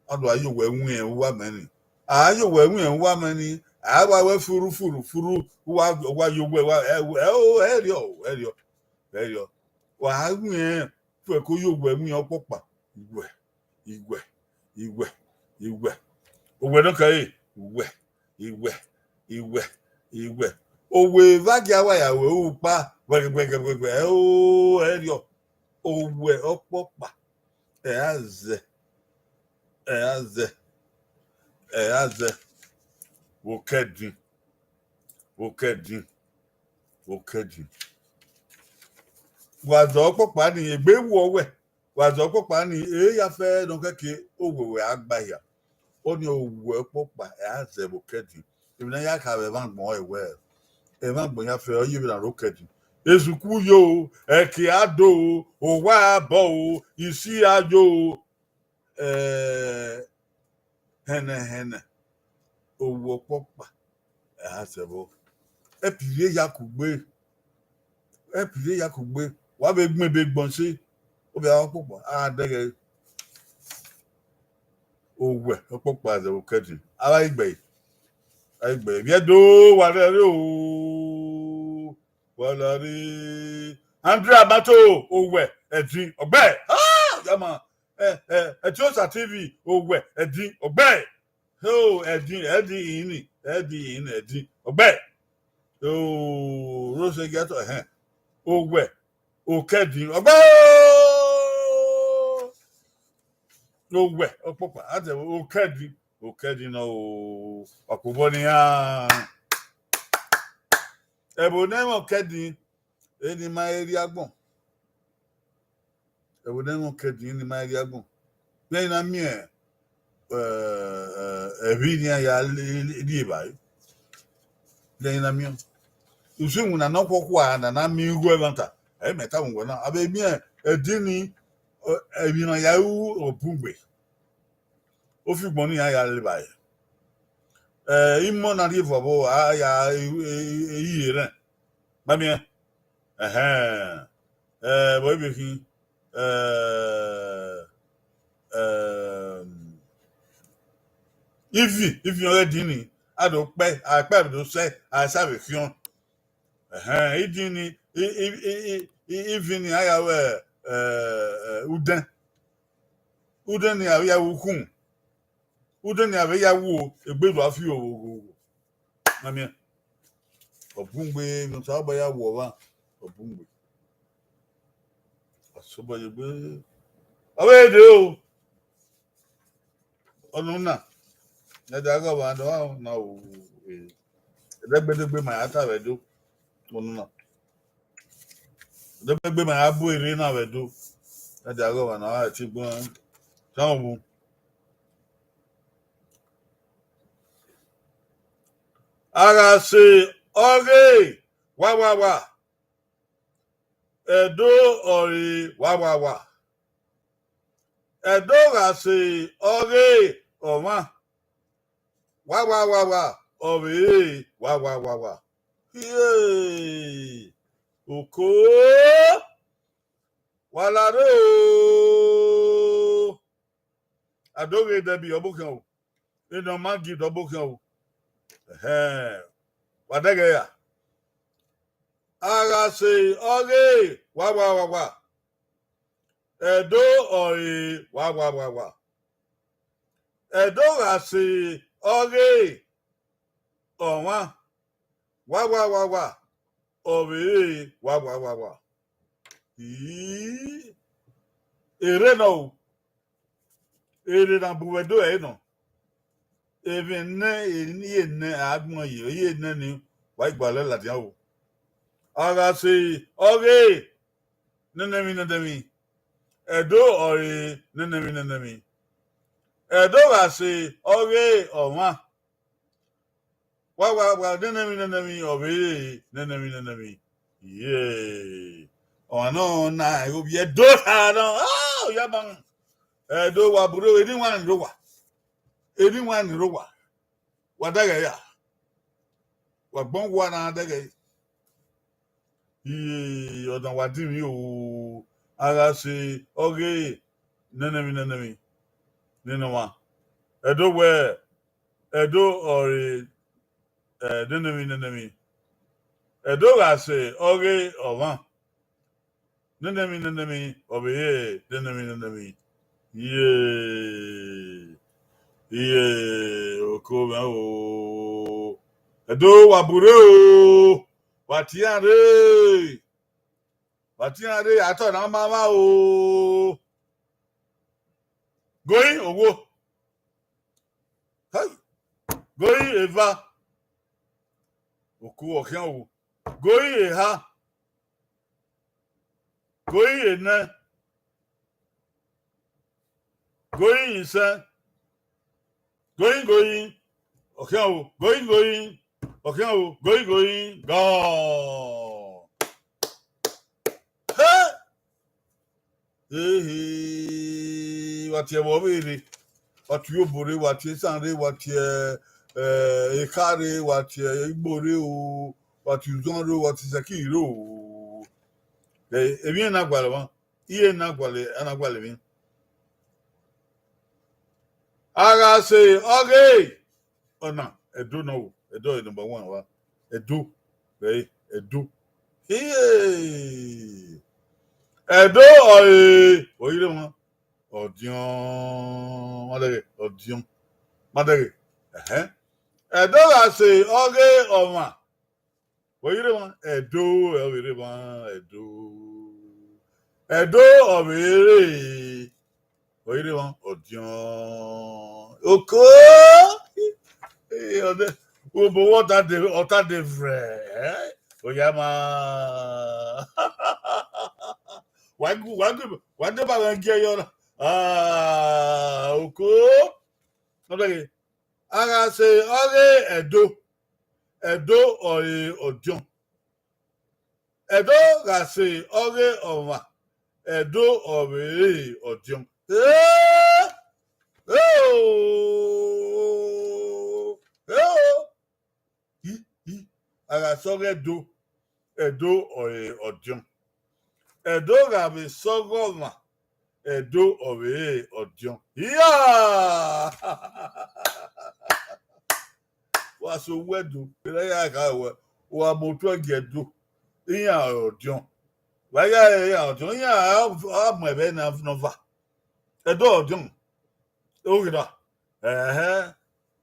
A do a ye owẹ iwinrẹn vbe uwu amẹ ni. A ye owẹ iwinrẹn vbe uwu amẹ ni, a wa wẹ furu, furu, furu, wa, wa ye owẹ, wa, ẹ, ẹ, o, ẹrriọ, ẹrriọ, ẹrriọ. Wa winrẹn, tuẹ ko ye owẹ iwinrẹn ọkpọkpa. Iwẹ, iwẹ, iwẹ, iwẹ. Owẹ ne ọ kẹre, iwẹ, iwẹ, iwẹ, iwẹ. Owẹ vbe a gia wa ya ru ukpa, wẹgẹgẹgẹgẹ, o, ẹrriọ. Owẹ ọkpọkpa, ẹ a zẹ, ẹ a zẹ, ẹ a zẹ. Vbe okẹdin, vbe okẹdin, vbe okẹdin. Wa zẹ ọkpọkpa ni, egbe wu ọwẹ. Wa zẹ ọkpọkpa ni, e ya fẹ ne ọ kẹke owẹ wẹ a gba hia. Ọnii owẹ ọkpọkpa, ẹ a zẹ vbe Okẹdin. Emwi ne a ya kha vbe ẹmwẹ agbọn ọre wẹ, ẹmwẹ agbọn ya fẹ, ọ ye vbe na rre Okẹdin. Ezuku yo, ẹki a do, owa a bọ o, isi a yo, eh, hẹnẹ hẹnẹ, owẹ ọkpọkpa, ẹ a zẹ vbọ. Ẹpirre ya kugbe, ẹpirre ya kugbe, wa vbe gbẹn ebe gbọn se, ovbi a ọkpọkpa, a dẹghẹ. Owẹ ọkpọkpa zẹ vbe Okẹdin. Avbe a i gbe, a i gbe, vbiẹ do wa rẹre o, wa rẹre. Andrea Mato, owẹ, ẹdin, ọgbẹ. Ah, ya ma, eh, eh, Etiosa T V, owẹ, ẹdin, ọgbẹ. Oh, ẹdin, ẹdin ini, ẹdin ini, ẹdin, ọgbẹ. Oh, Rose Giato, ẹhẹn. Owẹ, Okẹdin, ọgbẹ. Owẹ ọkpọkpa, a zẹ vbe Okẹdin, Okẹdin nọ o, ọkpobọ nian. Ẹvbo ne ẹmwẹ Okẹdin, eni ma he rrie agbọn. Ẹvbo ne ẹmwẹ Okẹdin, eni ma he rrie agbọn. Vbe eni na miẹn, eh, eh, ẹvbi nian ya rrie evbare. Vbe eni na miẹn. Usun iwinna ne ọ khuọkhua na, na miẹn igho ẹmwata, ẹ i mẹ tama uwẹ na. A vbe miẹn ẹdin ni, eh, emwi na ya ru obungbe. Ofigbọn ne iran ya rre evbare. Eh, imọ na rhie vuọvbo, a ya, e, e, e, e, i rẹn. Ma miẹn? Ẹhẹn. Eh, vbọ ivbi khin? Eh, eh, ivin, ivin ọghe ẹdin ni, a do kpẹ, a kpẹ do sẹ, a sa vbe khiọn. Ẹhẹn, idin ni, i, i, i, i, i, ivin ni, a ya ru, eh, eh, udẹn. Udẹn ni a vbe ya ru ukhunmwu. Udẹn ni a vbe ya ru egbe do a fi ghogho. Ma miẹn. Ọbungbe, ne Osanobua ya wu ọmwa, ọbungbe. Osanobua ye egbe. Ọ vbe dee o. Ọnọna, ne ẹdẹ aghọmwa nọ na o, eh, ẹdẹgbẹdẹgbe ma ya ta vbe Ẹdo. Ọnọna. Ẹdẹgbẹdẹgbe ma ya bu erre na vbe Ẹdo. Ne ẹdẹ aghọmwa nọ a ti gbọn. Tan wu. A gha sẹ ọghe wa wa wa. Ẹdo ọre wa wa wa. Ẹdo gha sẹ ọghe ọmwa. Wa wa wa wa, ọ vbe re wa wa wa wa. Iye! Oko! Wa la rre o! A do ghe dẹbi ọbokhian o. Ene ọ ma gi dọbokhian o. Ẹhẹn. Wa dẹghẹ ra. A gha sẹ ọghe wa wa wa wa. Ẹdo ọre wa wa wa wa. Ẹdo gha sẹ ọghe ọmwa wa wa wa wa. Ọ vbe re wa wa wa wa. Ii, erre nọ o. Erre na bu vbe Ẹdo ẹre nọ. Emwi ne, eni ye nẹ agbọn ye, iye nẹ ni, wa i gbalẹ ladian o. A gha sẹ ọghe nene emwi nene emwi. Ẹdo ọre nene emwi nene emwi. Ẹdo gha sẹ ọghe ọmwa. Wa wa wa, nene emwi nene emwi, ọ vbe re nene emwi nene emwi. Iye. Ọmwa nọ na, ovbi Ẹdo ta nọ, ah, ọ ya ma. Ẹdo wa burro, eni wan ni rre owa. Eni wan ni rre owa. Wa dẹghẹ ya. Wa gbọn wa na dẹghẹ. Iye, ọna wa dinmwi o, a gha sẹ ọghe nene emwi nene emwi, nene ọmwa. Ẹdo wẹ, Ẹdo ọre, eh, nene emwi nene emwi. Ẹdo gha sẹ ọghe ọmwa. Nene emwi nene emwi, ọ vbe re nene emwi nene emwi. Iye, iye, oko mwẹ o. Ẹdo wa burre o. Wa tian rre. Wa tian rre, a tọ na ma mwa o. Going owo. Hai. Going eva. Oku ọkhian owo. Going eha. Going enẹ. Going, sir. Going, going. Okay, oh, going, going. Okay, oh, going, going. Go. Hey! Ehe, wa tie ẹvbo vberre, wa tie obo rre, wa tie esan rre, wa tie, eh, eka rre, wa tie igbo rre o, wa tie uzọn rre o, wa tie isẹki rre o. Eh, emwi na gualọ mwa, iye na gualọ, a na gualọ emwi. A gha sẹ ọghe, ọna, Ẹdo nọ o, Ẹdo ọre number one wa. Ẹdo, vbe Ẹdo. Iye. Ẹdo ọre, oyire mwa. Ọdiọn, ma dẹghe, ọdiọn. Ma dẹghe. Ẹhẹn. Ẹdo gha sẹ ọghe ọmwa. Oyire mwa, Ẹdo, oyire mwa, Ẹdo. Ẹdo ọvbe re. Oyire mwa, ọdiọn. Oko. Eh, ọdẹ, obo wọ ọta de, ọta de vrẹ. Eh? Oya ma. Wa gu, wa gu, wa de ba ghẹ gie yọ na. Ah, oko. Ọdẹ, a gha sẹ ọghe Ẹdo, Ẹdo ọre ọdiọn. Ẹdo gha sẹ ọghe ọmwa, Ẹdo ọvbe re ọdiọn. Eh! Eh o! Eh o! Hi, hi. A gha sẹ ọghe Ẹdo, Ẹdo ọre ọdiọn. Ẹdo gha vbe sẹ ọghe ọmwa, Ẹdo ọvbe re ọdiọn. Iya! Wa sẹ owẹ do, erha ya kha wẹ, wa mu otu ẹgie do, iran ọre ọdiọn. Wa ya re iran ọdiọn, iran a, a mu ẹvbo na nọ va. Ẹdo ọdiọn, oghe na. Ẹhẹn.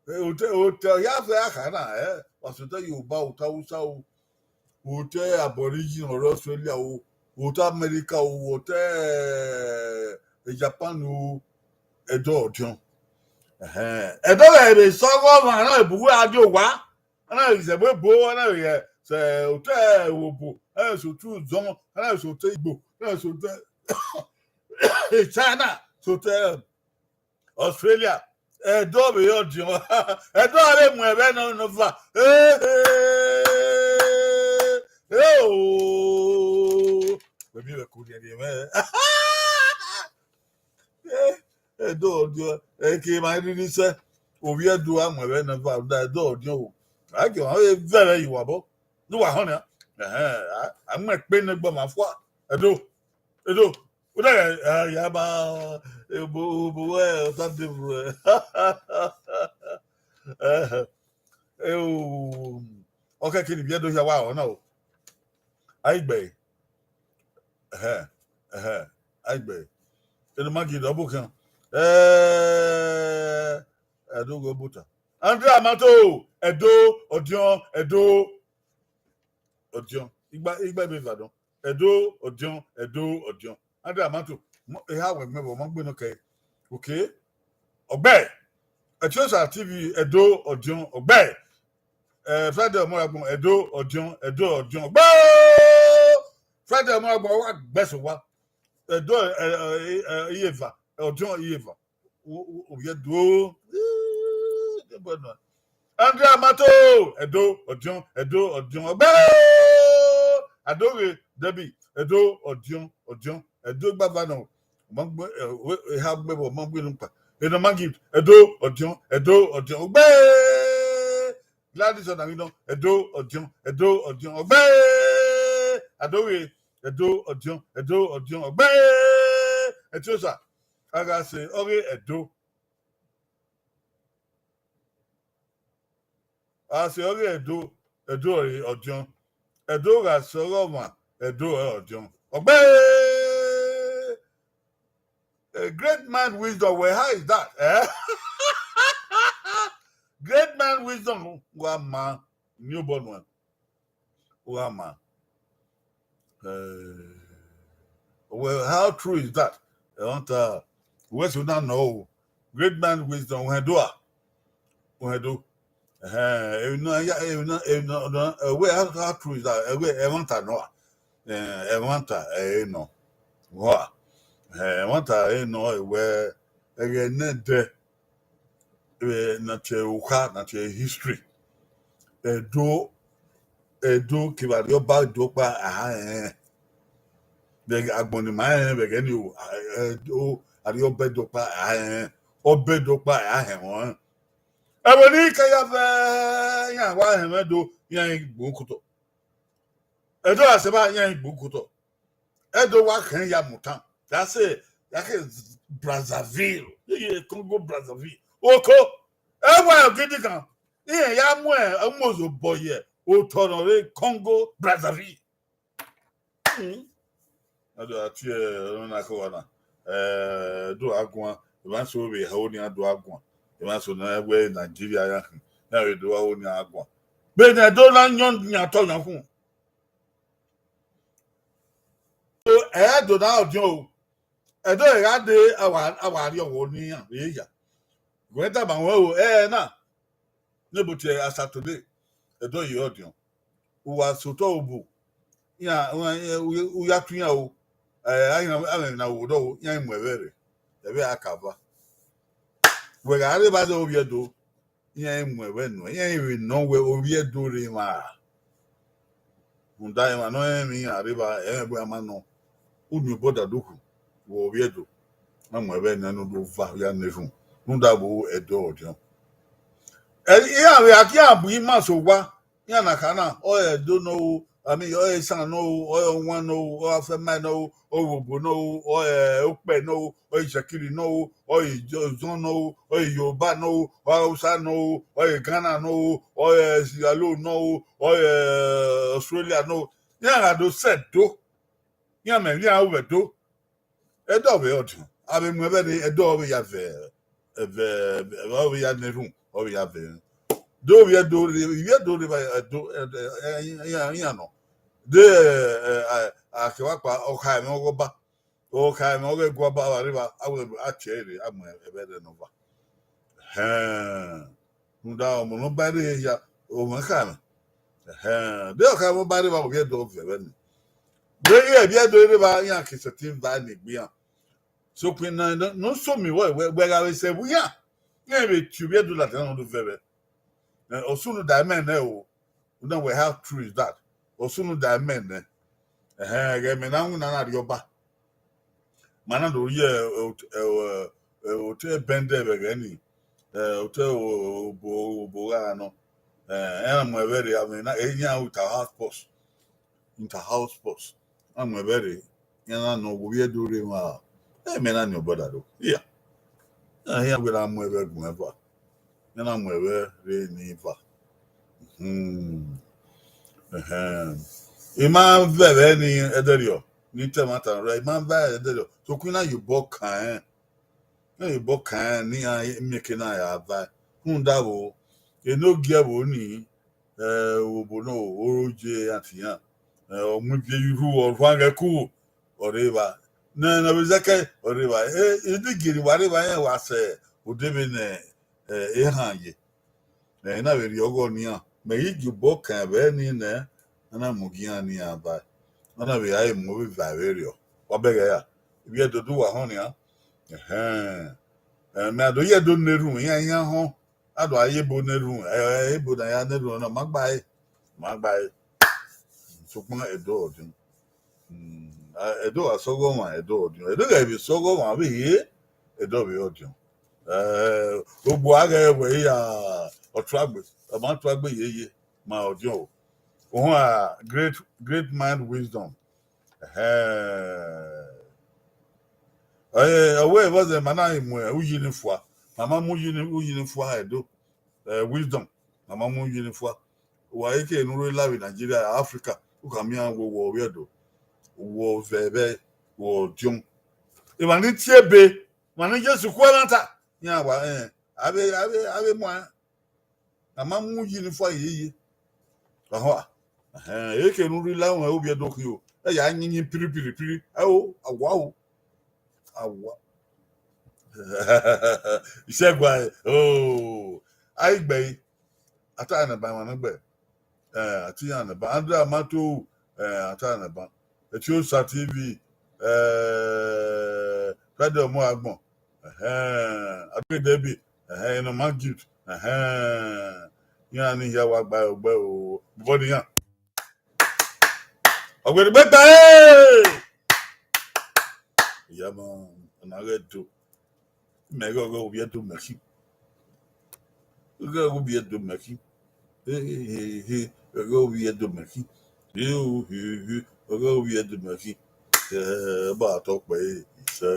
Otẹ, otẹ, ya fẹ a kha na, ẹ, wa sẹ otẹ Yoruba, otẹ Hausa o, otẹ Aborigine ọre Australia o, otẹ America o, otẹ, eh, Japan o, Ẹdo ọdiọn. Ẹhẹn. Ẹdo ghẹ vbe sẹ ọghe ọmwa na bu uwa dia owa, a na vbe zẹ ẹvbo ebo, a na vbe sẹ otẹ obo, a na vbe sẹ otẹ uzọn, a na vbe sẹ otẹ igbo, a na vbe sẹ otẹ China, sẹ otẹ Australia, Ẹdo vbe ọdiọn, Ẹdo a vbe mu ẹvbo na nọ va. Eh, eh, eh, oh. Wẹ miẹn vbe ko rhiẹnrhiẹn mwẹ. Eh, Ẹdo ọdiọn, ẹ ke ma rhirhi sẹ, ovbi Ẹdo a mu ẹvbo na va, da Ẹdo ọdiọn o. A gie ọmwa vbe vẹ ẹre ye uwa obọ, ne uwa họn nia. Ẹhẹn, a, a mu ẹkpe ne egbe ọmwa fua. Ẹdo, Ẹdo, u na ya, ya ba, ebo, ebo, ẹ, ọta de vbe. Ẹhẹn. Eo, ọ kẹke ne ivbi Ẹdo hia wa rọ na o. A i gbe ẹre. Ẹhẹn, ẹhẹn, a i gbe ẹre. Eno ma gie dọ bu khian. Eh, Ẹdo ghe obota. Andrea Mato, Ẹdo, ọdiọn, Ẹdo, ọdiọn. Igba, igba ebe eva dọn. Ẹdo, ọdiọn, Ẹdo, ọdiọn. Andrea Mato, mo, eha wẹ gbẹn vbe ọmọ gbe nọ kẹ. Okay. Ọgbẹ. Etiosa T V, Ẹdo, ọdiọn, ọgbẹ. Eh, Friday Ọmọragbọn, Ẹdo, ọdiọn, Ẹdo, ọdiọn, ọgbẹ. Friday Ọmọragbọn, wa gbẹsẹ wa. Ẹdo, eh, eh, eh, eh, iyeva, ọdiọn, iyeva. O, o, ovbi Ẹdo. Ih, de bọ nọ. Andrea Mato, Ẹdo, ọdiọn, Ẹdo, ọdiọn, ọgbẹ. Adoghe Debbie, Ẹdo, ọdiọn, ọdiọn, Ẹdo igbava nọ. Ọmọ gbe, eh, we, eha gbe vbe ọmọ gbe nukpa. Enoma Gift, Ẹdo, ọdiọn, Ẹdo, ọdiọn, ọgbẹ. Gladys Ọnamwinọ, Ẹdo, ọdiọn, Ẹdo, ọdiọn, ọgbẹ. Adoghe, Ẹdo, ọdiọn, Ẹdo, ọdiọn, ọgbẹ. Etiosa, a gha sẹ ọghe Ẹdo. A sẹ ọghe Ẹdo, Ẹdo ọre ọdiọn. Ẹdo gha sẹ ọghe ọmwa, Ẹdo ọre ọdiọn. Ọgbẹ! A great man wisdom, well, how is that? Eh? Great man wisdom, wa ma, ni obọ nuẹn. Wa ma. Eh, well, how true is that? Ẹmwata, wẹ sẹ na nọ o. Great man wisdom, uhẹn do a? Uhẹn do. Ẹhẹn, emwi na, ya, emwi na, emwi na, na, eh, wẹ, how, how true is that? Eh, wẹ, ẹmwata nọ a? Eh, ẹmwata, ẹ i nọ. Wa. Eh, ẹmwata, ẹ i nọ, eh, wẹ, ẹghẹ ne ẹdẹ, eh, na tie okha, na tie history. Ẹdo, Ẹdo kevbe Arriọba do kpa a ha rẹn. Vbe agbọn ne ima rẹn vbe ẹghẹ ni o, Ẹdo, Arriọba do kpa a ha rẹn, ọba do kpa a ha rẹn. Ẹvbo ni ke ya vẹ iran wa hẹn mwẹ do, iran i gbe ukotọ. Ẹdo ra sẹ evba, iran i gbe ukotọ. Ẹdo wa khẹn ya mu tan. Ya sẹ, ya ke Brazzaville, iye Congo Brazzaville. Oko, ẹwa gidi gan. Iran ya mu ẹmwẹ ozobọ ye otọ nọ rre Congo Brazzaville. Hmm. A do a tie ọna na ke wa na. Eh, do a guan. Emwa so vbe ho ni a do a guan. Emwa so na wẹ Nigeria ya khin. Na vbe do a ho ni a guan. Be ne do na yọn yan tọ yan khun. So, ẹ do na ọdiọn o. Ẹdo gha de, a wa, a wa rrie ọghọ ne iran vbe ya. Wẹ tama wẹ o, ẹ na, ne bo tie a Saturday, Ẹdo ye ọdiọn. Uwa sotọ obu, iran, u ya tu iran o, ẹ, a iran, a mwẹ na wo dọ o, iran i mu ẹvbẹ rre, ẹvbẹ a ka va. Wẹ gha rre evba zẹ ovbi Ẹdo, iran i mu ẹvbẹ nuẹn, iran i vbe nọ wẹ ovbi Ẹdo rre emwa. Rhunmwuda emwa ne ọ rẹn emwi iran rre evba, ẹmwẹ bu a ma nọ. Unu obọ da do khu, wẹ ovbi Ẹdo, a mu ẹvbẹ nẹ ne u do va ya ne erhunmwu, rhunmwuda vbe Ẹdo ọdiọn. Ẹ, iran vbe a khian bu ima sẹ owa, iran na kha na, ọ re Ẹdo nọ o, I mean, ọ re Esan nọ o, ọ re Ọwan nọ o, ọ re Afẹmae nọ o, ọ re Owobo nọ o, ọ re Okpẹ nọ o, ọ re Itsekiri nọ o, ọ re Ozọn nọ o, ọ re Yoruba nọ o, ọ re Hausa nọ o, ọ re Ghana nọ o, ọ re Sierra Leone nọ o, ọ re Australia nọ o. Iran gha do sẹ Ẹdo, iran mẹ iran ru vbe Ẹdo. Ẹdo vbe ọdiọn, a vbe mu ẹvbẹ rre, Ẹdo ọ vbe ya vẹ, vẹ, vẹ, ọ vbe ya ne erhunmwu, ọ vbe ya vẹ. Do vbe Ẹdo rre, ivbi Ẹdo rre, Ẹdo, Ẹdo, ẹ, ẹ, iran, iran nọ. De, ẹ, ẹ, a, a kevba kpa, ọ kha ẹmwẹ ọghe ọba. Ọ kha ẹmwẹ ọghe ẹguọba vbe arre evba, a wẹ a tie ẹre rre, a mu ẹvbẹ rre ne ọba. Hẹn. Rhunmwuda ọmọ ne ọ ba rre hia, ọmọ kha ẹmwẹ. Ẹhẹn. De ọ kha ẹmwẹ ọba rre evba, ovbi Ẹdo vẹ vbẹ ni. De ivbi Ẹdo rre evba, iran ke sẹtin va ne egbe iran. Sokpan na, ne ọ so miẹn wẹ, wẹ, wẹ gha vbe sẹ vbe iran, iran vbe tie ovbi Ẹdo ladian ne ọ do vẹ vbẹ. Eh, ọ sunu da imẹ nẹ o. Una wẹ, how true is that? Ọ sunu da imẹ nẹ. Ẹhẹn, ẹghẹ mẹ na winna na rrie ọba. Ma na do rhie, eh, ot-, eh, eh, otọ bẹndẹ vbe ẹghẹ ni, eh, otọ obo, obo gha nọ. Eh, iran mu ẹvbẹ rre, avbe na, eh, iran ru inter-house sports. Inter-house sports. Iran mu ẹvbẹ rre, iran na nọ, ovbi Ẹdo rre emwa, eh, mẹ na ni ọbọ da do. Iya. Eh, iran wẹ na mu ẹvbẹ gun eva. Iran na mu ẹvbẹ rre ne eva. Hmm. Ẹhẹn. I ma vẹ ẹvbẹ ni ẹdẹrriọ, ne I ta ẹmwata rre, I ma vẹ ẹdẹrriọ. Sokpan iran ye obọ kan rẹn. Iran ye obọ kan rẹn ne iran miẹn eke na ya va. Rhunmwuda vbo, enogie ẹvbo ni, eh, obo nọ, oro je iran tian. Eh, ọ mu ivie ye urhu, ọ rhuan ghẹ ku, ọ rre evba. Ne, ne ọ vbe zẹkẹ, ọ rre evba. Eh, enogie ne wa rre evba rẹn wa sẹ odẹ vbene, eh, ehan ye. Ẹ na vbe rhie ọghọ nian, mẹ ghi gie obọ kan ẹvbẹ ni nẹ, a na mu gie iran ne iran ba, a na vbe ra mu ovbi eva vberriọ. Wa bẹghe ra? Ivbi Ẹdo do wa họn nian. Ẹhẹn. Ẹ, mẹ a do ye Ẹdo ne erhunmwu, iran, iran họn. A do a ye ebo ne erhunmwu, ẹ, ebo ne a ya ne erhunmwu na, ma gba ẹre, ma gba ẹre. Sokpan Ẹdo ọdiọn. Hmm, a, Ẹdo gha sẹ ọghọ ọmwa, Ẹdo ọdiọn. Ẹdo ghẹ vbe sẹ ọghọ ọmwa vbe hie, Ẹdo vbe ọdiọn. Eh, ogbu a ghẹ wẹ ya ọtuagbe, ọ ma tuagbe yeye, ma ọdiọn o. Ohọn a great, great mind wisdom. Ẹhẹn. Ẹ, ọ wẹ vbọzẹ ma na mu uyi ni fua, ma ma mu uyi ni, uyi ni fua Ẹdo. Eh, wisdom, ma ma mu uyi ni fua. Wa eke ne u rre la vbe Nigeria, Africa, u ka miẹn wẹ wọ vbe Ẹdo, wọ vẹ ẹvbẹ, wọ ọdiọn. Emwa ni tie ebe, emwa ni Jesu ku ẹmwata, iran wa, eh, avbe, avbe, avbe muan, a ma mu uyi ni fua yeye. Ọhọn, ẹhẹn, eke ne u rri la ruẹn ovbi Ẹdo khin o, ẹ ya yinyin piri, piri, piri, ẹ o, a wa o, a wa. Isẹgua, oh, a i gbe ẹre. A ta nẹ ba emwa ne gbe. Eh, a ta iran nẹ ba. Andra Mato, eh, a ta nẹ ba. Etiosa T V, eh, Friday Ọmọ Agbọn. Ẹhẹn, a gbe dẹ be. Ẹhẹn, nọ ma gift. Ẹhẹn, iran ni hia wa gba ẹre gbe o, body iran. Ọgberigbe gba ẹre. Iya ma, ọna ghẹ do. Mẹ ghẹ ọghe ovbi Ẹdo mẹ khin. Ghẹ ọghe ovbi Ẹdo mẹ khin. He, he, he, he, ọghe ovbi Ẹdo mẹ khin. He, o, he, he, ọghe ovbi Ẹdo mẹ khin. Ẹ, ba tọ kpẹ, isẹ.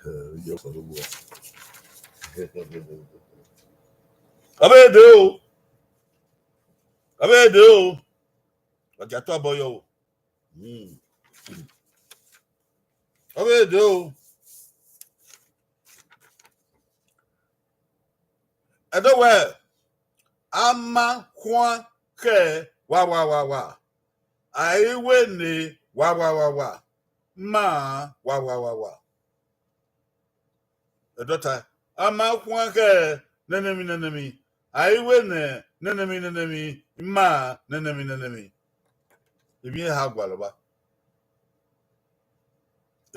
Ẹ, iye Osanobua. Avbe de o. Avbe de o. Wa gia tọ abọ yọ o. Hmm. Avbe de o. Ẹdẹ wẹ, a ma khuan khẹ wa, wa, wa, wa. A i wẹ ne wa, wa, wa, wa. Ma wa, wa, wa, wa. Ẹdọta, a ma khuan khẹ nene emwi, nene emwi. A i wẹ ne nene emwi, nene emwi. Ma nene emwi, nene emwi. Emwi eha gualọ ba.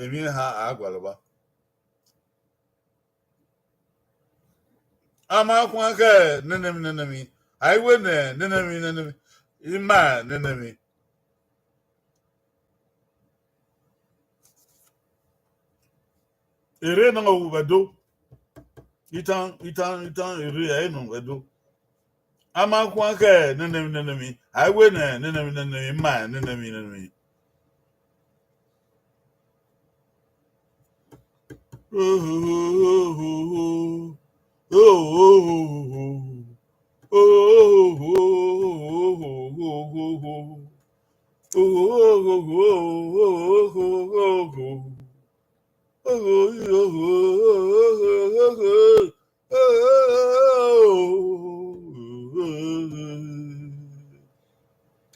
Emwi eha a gualọ ba. A ma khuan khẹ nene emwi, nene emwi. A i wẹ ne nene emwi, nene emwi. Ma nene emwi. Erre nọ vbe Ẹdo. Itan, itan, itan, erre ẹ i nọ vbe Ẹdo. A ma khuan khẹ nene emwi, nene emwi. A i wẹ ne nene emwi, nene emwi, ma nene emwi, nene emwi.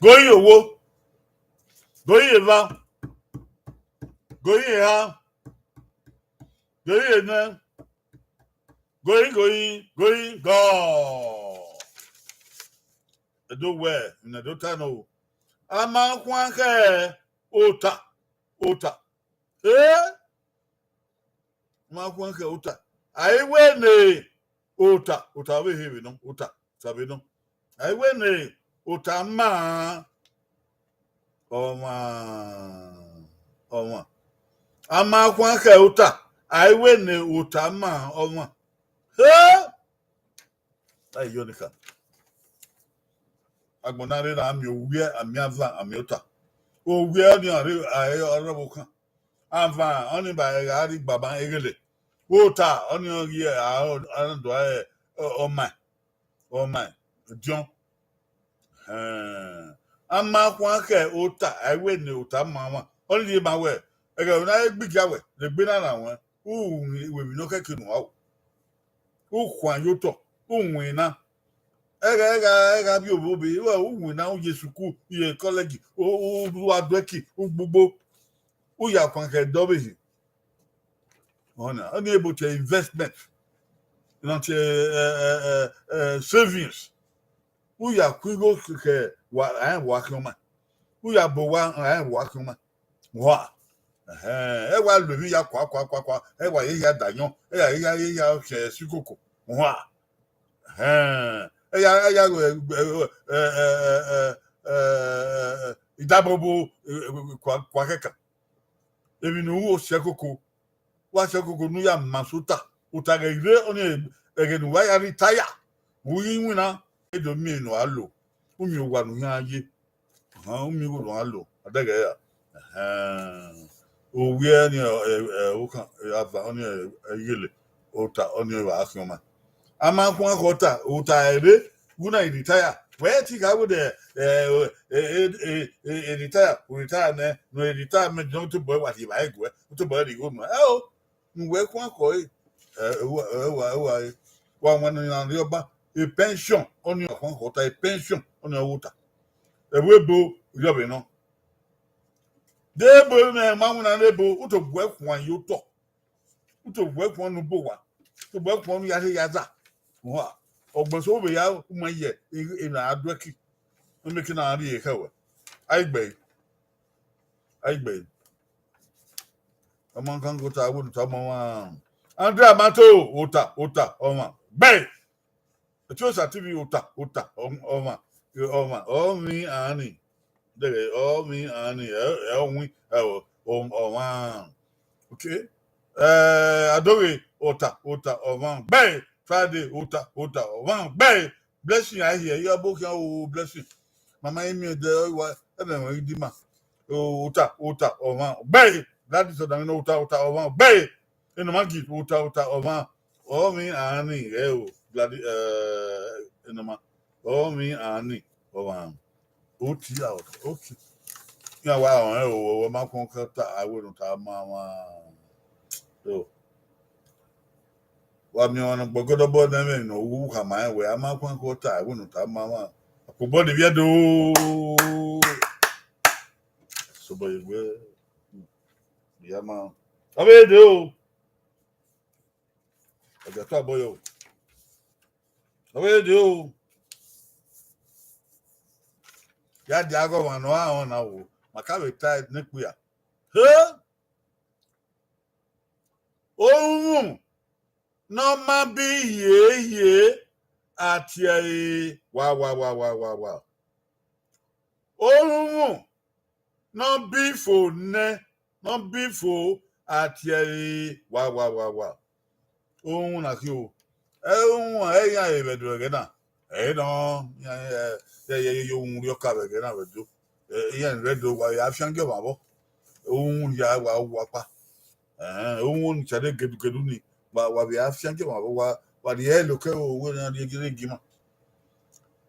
Goyin owo, goyin eva, goyin eha, goyin enẹ, goyin, goyin, goyin gọ. Ẹdo wẹ, ne Ẹdo ta nọ o. A ma khuan khẹ ota, ota. Eh? Ma khuan khẹ ota. A i wẹ ne ota, ota vbe he vbe nọ, ota, ota vbe nọ. A i wẹ ne ota ma, ọmwa, ọmwa. A ma khuan khẹ ota, a i wẹ ne ota ma, ọmwa. He! A i yọ ni kha. Agbọn na rre na, a miẹn owiẹ, a miẹn avan, a miẹn ota. Owiẹ ọnii a rre, a rre ọrọvbokhan. Avan ọnii ba gha rre igbaba eghele. Ota ọnii ọ ghi a, a do a, ọ, ọmaẹn, ọmaẹn, ọdiọn. Ẹhẹn. A ma khuan khẹ ota, a i wẹ ne ota ma ọmwa. Ọnii rhie ma wẹ, ẹghẹ ne a i gbe igia wẹ, ne egbe na na ruẹn, u ru emwi ne ọ khẹke ne uwa ru. U khuan ye otọ, u winna. Ẹghẹ, ẹghẹ, ẹghẹ vbe obọ be, u winna, u ye sukuru, u ye kọlẹji, u, u, u wa do ẹki, u gbugbo, u ya khuan khẹ ẹdẹ ọvbehe. Ọna, ọnii ebo tie investment, ne ọ tie, eh, eh, eh, eh, savings. U ya ku igho khẹ wa, rẹn wa khian ọmwa. U ya bo owa, rẹn wa khian ọmwa. Wa. Ẹhẹn, ẹ wa lo emwi ya kua, kua, kua, kua. Ẹ wa ye ya da ayọn, ẹ ya ye ya, ye ya khian ẹsikoko. Wa. Ẹhẹn, ẹ ya, ẹ ya, eh, eh, eh, eh, eh, eh, eh, idabobo, eh, eh, kua, kua kẹkan. Emwi ne u ru osiẹkoko, wa siẹkoko ne u ya ma sẹ ota. Ota ghẹ rre, ọnii ẹghẹ ne uwa ya retire, u ghi winna, e do miẹn ne uwa lo, u miẹn owa ne u khian ye. Ahan, u miẹn igho ne uwa lo, a dẹghẹ ra. Ẹhẹn. Owiẹ ni, ẹ, ẹ, ọkhan, ẹ, avan, ọnii, ẹ, ighele, ota, ọnii, ẹ, vbe a khian ọmwa. A ma khuan khẹ ota, ota ẹre, wẹ na i retire. Wẹ te gha wẹ dẹ, ẹ, ẹ, retire, u retire nẹ, ne u retire mẹ, ne u tobọ ẹre wa rhie evbare guẹ, u tobọ ẹre rhie igho nuẹn. Ẹ o, ne uwẹ khuan khẹ ọre, ẹ, ẹ, wa, ẹ, wa, ẹ, wa, ẹ, wa wan ne iran rhie ọba, e pension, ọnii ọ khuan khẹ ota, e pension, ọnii ọ vbe ota. Ẹvbo ebo, rhie ọvbe nọ. De ebo mwẹ ma winna ne ebo, u tobọ ẹre khuan ye otọ. U tobọ ẹre khuan ne u bu owa. U tobọ ẹre khuan ne u ya rhie ya za. Uwa, ọgbẹn so vbe ya u ma ye, e, e na a do ẹki. Ọ miẹn ke na rhie khẹ wẹ. A i gbe ẹre. A i gbe ẹre. Ọma kan ghe ota, wẹ ne ota ọma ọmwa. Andrea Mato, ota, ota, ọmwa. Gbe! Etiosa T V, ota, ota, ọmwa, ọmwa, ọmwa, ọmwi ani. Dẹghẹ, ọmwi ani, ẹ, ẹ, ọwin, ẹ, ọ, ọ, ọmwa. Okay. Eh, Adoghe, ota, ota, ọmwa. Gbe! Friday, ota, ota, ọmwa. Gbe! Blessing, I hear. Iye ọbo khian o, Blessing. Mama, emi ẹdẹ, ọ wa, ẹmwẹ ẹmwẹ idima. O, ota, ota, ọmwa. Gbe! Gladys Ọdamina, ota, ota, ọmwa. Gbe! Enọma gi, ota, ota, ọmwa. Ọmwi ani, ẹ o, Gladys, eh, Enọma. Ọmwi ani, ọmwa. Oti a, okay. Iran wa rẹn o, wẹ ma kọn kẹta, a wẹ ne ota ma mwa. So, wa miẹn ọmwa ne ọ gbe ọgọdọbọ ne ẹmwẹ ne ọ wu khama rẹn wẹ, a ma kọn kẹta, a wẹ ne ota ma mwa. Akpobọ de vbiẹ do. Sobọ ye wẹ, ya ma. Ọ vbe de o. Ọ dia tọ abọ yọ. Ọ vbe de o. Ya dia aghọmwa ne ọ rẹn na wo, ma ka vbe ta ne ikpia. He! Orhunmwu ne ọ ma bi hiehie, a tie ẹre wa, wa, wa, wa, wa, wa. Orhunmwu ne ọ bi fo nẹ, ne ọ bi fo, a tie ẹre wa, wa, wa, wa. Orhunmwu na khin o. Ẹ, orhunmwu ẹ, iran vbe do ẹghẹ na. Ẹ nọ, iran, ẹ, ẹ, ẹ, ẹ, orhunmwu rhiọka vbe ẹghẹ na vbe do. Ẹ, iran rre do, wa vbe a fian gie ọmwa vbọ. Orhunmwu hia wa, wa kpa. Ẹn, orhunmwu ni cha de gedugedu ni, wa, wa vbe a fian gie ọmwa vbọ, wa, wa rhie ẹre lo ke owẹ na rhie gie ima.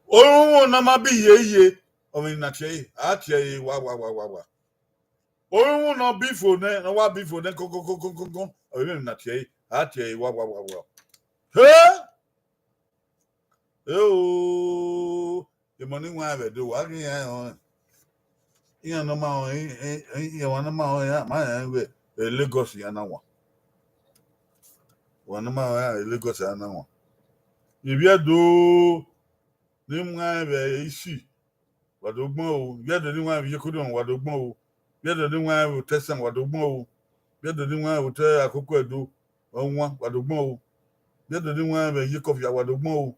Orhunmwu ne ọ ma bi hiehie, ọmwa ni na tie ẹre, a tie ẹre wa, wa, wa, wa, wa. Orhunmwu ne ọ bi fo nẹ, ne ọ wa bi fo nẹ kọnkọnkọnkọnkọn, ọmwa ni na tie ẹre, a tie ẹre wa, wa, wa, wa. He! Eo! Emọ ni wan vbe do, wa ghi iran họn. Iran ne ọ ma họn, i, i, i, emwa ne ọ ma họn iran, ma rẹn wẹ, e Lagos iran na wan. Emwa ne ọ ma họn iran, e Lagos iran na wan. Ivbi Ẹdo ne I wan vbe isi, wa do gbọn o. Ivbi Ẹdo ne I wan vbe Iyekodiọnmwẹ, wa do gbọn o. Ivbi Ẹdo ne I wan vbe Otẹsan, wa do gbọn o. Ivbi Ẹdo ne I wan vbe otọ Akoko Ẹdo, ọwan, wa do gbọn o. Ivbi Ẹdo ne I wan vbe Iyekọfia, wa do gbọn o.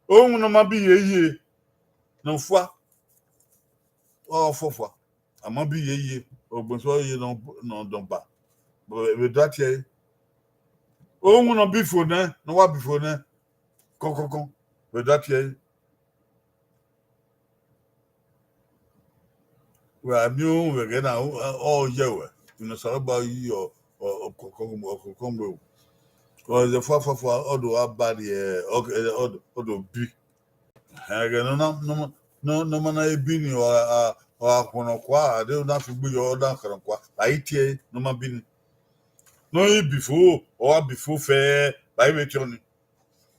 Orhunmwu ne ọ ma bi hiehie, ne ọ fua, ọ fọfua, a ma bi hiehie, ọgbẹn sọ ye ne ọ, ne ọ dọn ba, vbe do a tie ẹre. Orhunmwu ne ọ bi fo nẹ, ne ọ wa bi fo nẹ, kọnkọnkọn, vbe do a tie ẹre. Wẹ a miẹn uhunmwu vbe ẹghẹ na, ọ, ọ yẹ wẹ, ne Osanobua yi ọ, ọ, ọ, kọnkọn, ọ, kọnkọn mu ru. Ọ zẹ fua, fua, fua, ọ do gha ba rrie, ọ, ọ, ọ do bi. Ẹghẹ ne ọ na, ne ọ ma, ne ọ, ne ọ ma na bi ni, ọ gha, ọ gha khuọnnọ kua, a de na fi ugbe yọ, ọ na khuọnnọ kua, a i tie ẹre ne ọ ma bi ni. Ne ọ i bi fo, ọ wa bi fo fẹẹ, ba i vbe tiọ ni.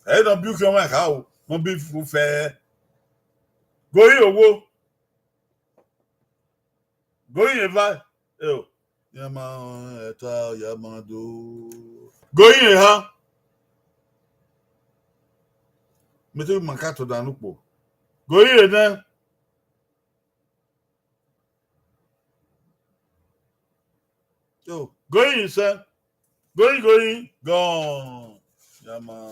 Ẹ i nọ bi ukhiọnmwa kha o, ne ọ bi fo fẹẹ. Gori owo. Gori eva. Eo, ya ma ẹta, ya ma do. Gori eha. Me te ma ka to dan ukpo. Gori enẹ. Yo, going, sir. Going, going, gone. Ya ma.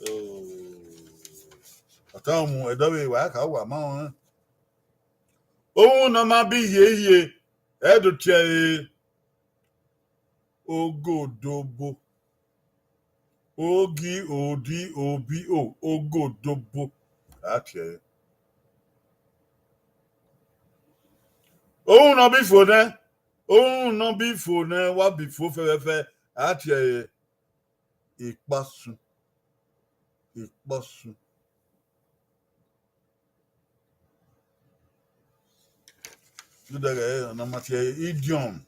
Oh. Ọta mu, ẹdọ vbe wa ka wa ma wọn. Ohun ne ọ ma bi hiehie, ẹ do tie ẹre. Ogodobo. Ogi, odi, obi, o, ogodobo. A tie ẹre. Ohun ne ọ bi fo nẹ, ohun ne ọ bi fo nẹ, wa bi fo fẹfẹfẹ, a tie ẹre. Ikpasun. Ikpasun. Dẹdẹghẹ, ọna ma tie idiom,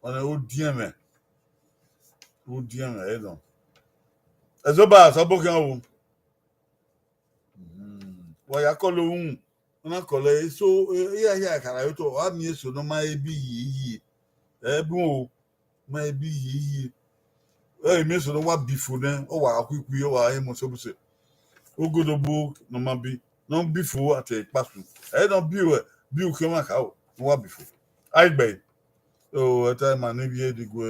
ọna odiẹmwẹ. Odiẹmwẹ, ẹ nọ. Ẹzoba, sẹ ọbokhian o. Wa ya kọlọ ohun, ọ na kọlọ eso, e, e, ya, ya, kara yo to, a miẹn eso ne ọ ma ebi yi, yi. Ẹ bun o. Ma ebi yi, yi. Ẹ, emwi eso ne ọ wa bi fo nẹ, ọ wa khuikhui, ọ wa he mu sobuse. Ogodobo ne ọ ma bi, ne ọ bi fo a tie ẹre ikpasun. Ẹ ne ọ bi ruẹ, bi ukhiọnmwa kharo, ne ọ wa bi fo. A i gbe ẹre. O, ẹta ima ne ivbi Edigwe,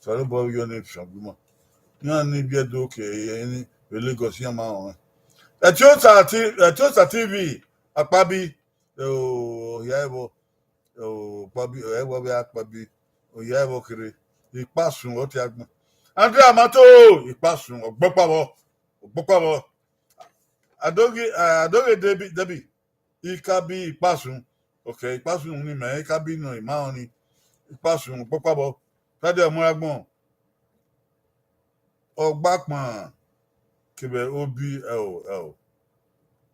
Osanobua vbe yọ ne fian gu ima. Iran ne ivbi Ẹdo ke ẹni vbe Lagos, iran ma rẹn. Etiosa T-, Etiosa T V, Akpabi, o, hia ẹvbo, o, Akpabi, ẹvbo vbe Akpabi, o, hia ẹvbo kherhe, Ikpasun, ọ tie agbọn. Andrea Mato, Ikpasun, ọgbọkpa vbọ, ọgbọkpa vbọ. Adoghe, eh, Adoghe Debi, Debi, Ikabi Ikpasun. Okay, Ikpasun ni mẹ, Ikabi nọ, ima ọnii. Ikpasun, ọgbọkpa vbọ. Tade ọmọ agbọn. Ọgbakpan kevbe obi, ẹo, ẹo.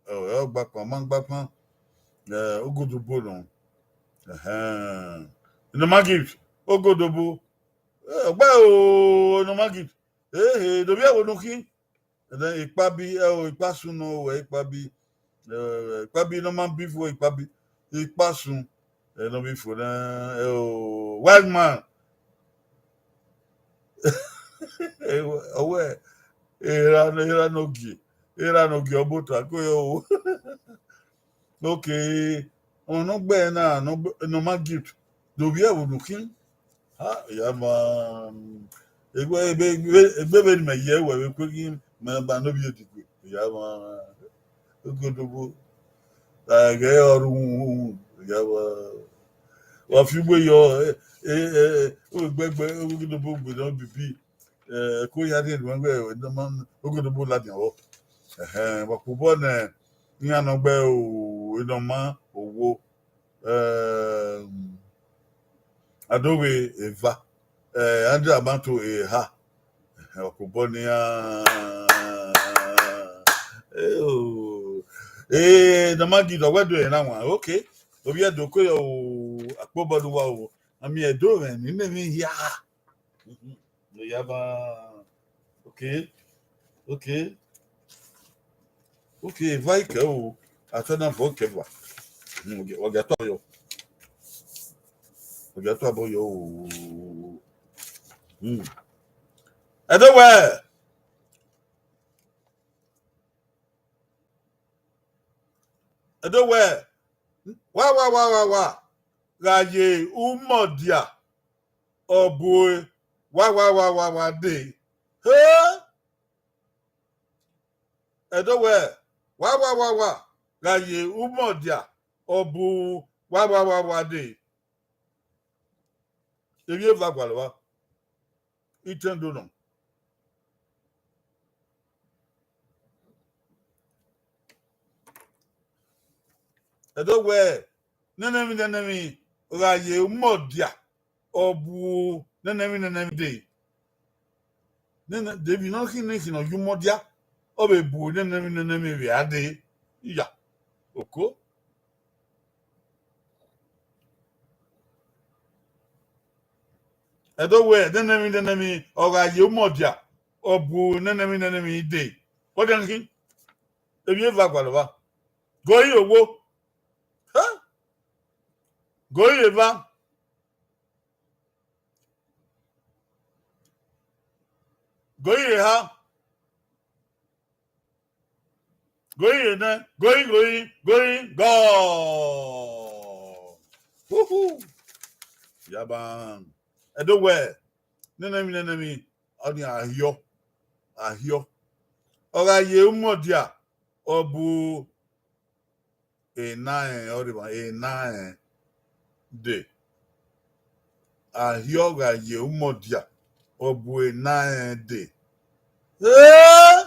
Ẹo, ẹo, ọgbakpan, ma ọgbakpan. Eh, Ogodobo nọ. Ẹhẹn. Norma Gift, Ogodobo. Eh, ọgba o, Norma Gift. Ehe, do vbiẹ vbe unu khin. And then Ikpabi, ẹo, Ikpasun nọ, wẹ Ikpabi. Eh, Ikpabi ne ọ ma bi fo, Ikpabi. Ikpasun, eh, ne ọ bi fo na, ẹo, Wise Man. Ọwẹ, era, era ne ọ gie, era ne ọ gie ọbota, ko yo. Okay, ọmọ ne ọ gbe na, ne ọ gbe, Norma Gift, do vbiẹ vbe unu khin. Ha, ya ma, egbe, egbe, egbe, egbe vbene mẹ ye wẹ vbe kue ghi mẹ ba ne ovbi Edigwe. Ya ma, Ogodobo, ẹghẹ ọre uhunmwu, ya ma, wa fi uwe yọ, eh, eh, eh, eh, ogbẹgbẹ, Ogodobo gbe nọ bibi, eh, ẹko ya rhie nuẹn wẹ, eh, Norma, Ogodobo ladian vbọ. Ẹhẹn, wa kpobọ ne iran nọ gbe o, Norma, owo, eh, Adoghe eva, eh, Andrea Mato eha, eh, ọkpobọ nian. Eh, o. Eh, Norma Gift, ọ wẹ do ẹre na wan. Okay. Ovbi Ẹdo ko yo, akpobọ ne uwa o. Ami Ẹdo mwẹ ni ne emwi hia. Mhm. Ne ya ba. Okay. Okay. Okay, eva ikẹ o. Atọ na vọ kẹva. Hmm, wa gia tọ yọ. Wa gia tọ abọ yọ o. Hmm. Ẹdo wẹ. Ẹdo wẹ. Wa, wa, wa, wa, wa. Gha ye umọdia. Ọ bu wa, wa, wa, wa, wa dee. He! Ẹdo wẹ, wa, wa, wa, wa, gha ye umọdia, ọ bu wa, wa, wa, wa dee. Emwi eva gualọ vba, itẹn do nọ. Ẹdo wẹ, nene emwi, nene emwi, ọ gha ye umọdia, ọ bu nene emwi, nene emwi dee. Nene, de emwi ne ọ khin ne khin ne ọ ye umọdia, ọ vbe bu nene emwi, nene emwi vbe a dee. Iya, oko. Ẹdo wẹ, nene emwi, nene emwi, ọ gha ye umọdia, ọ bu nene emwi, nene emwi dee. Ọdian khin, emwi eva gualọ vba. Goi owo. Ha? Goi eva. Goi eha. Goi enẹ. Goi, goi, goi, gọ. Huhu. Yaban. Ẹdo wẹ, nene emwi, nene emwi, ọnii ahiọ. Ahiọ. Ọ gha ye umọdia, ọ bu ena rẹn, ọ rre emwa, ena rẹn dee. Ahiọ gha ye umọdia, ọ bu ena rẹn dee. Eh!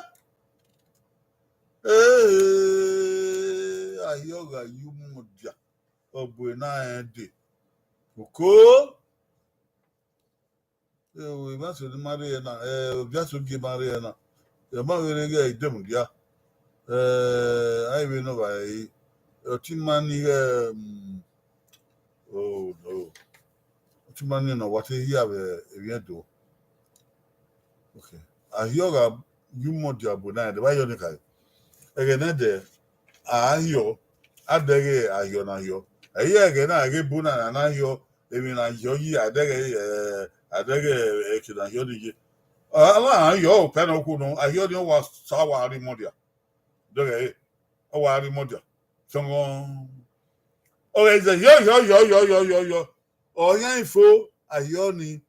Eh! Ahiọ gha ye umọdia, ọ bu ena rẹn dee. Oko! Eo, emwa eso ne ima rre na, eh, ovbi aso gie ma rre na. Ẹ ma vbe rre ighẹ i de mudia. Eh, a i vbe nọ vba ẹre. Ọtẹn ima ni ighẹ, mm, oh no. Ọtẹn ima ni ne ọ wa te hia vbe emwi Ẹdo. Okay. Ahiọ gha ye umọdia bu ena rẹn dee, vbe a yọ ni khare. Ẹghẹ nẹdẹ, ahiọ, a dẹghe ahiọ ne ahiọ. Ẹ i re ẹghẹ na, ẹghẹ ebo na, na ahiọ, emwi ne ahiọ yi, a dẹghe, eh, a dẹghe eke ne ahiọ ni ye. Ọ, ahiọ okpia ne okhuo nọ, ahiọ ni ọ wa sa wa rre imọdia. Dẹghe, ọ wa rre imọdia. Sọngọ. Ọ ghẹ zẹ, yọ, yọ, yọ. Ọ yan ifo, a hiọ ni,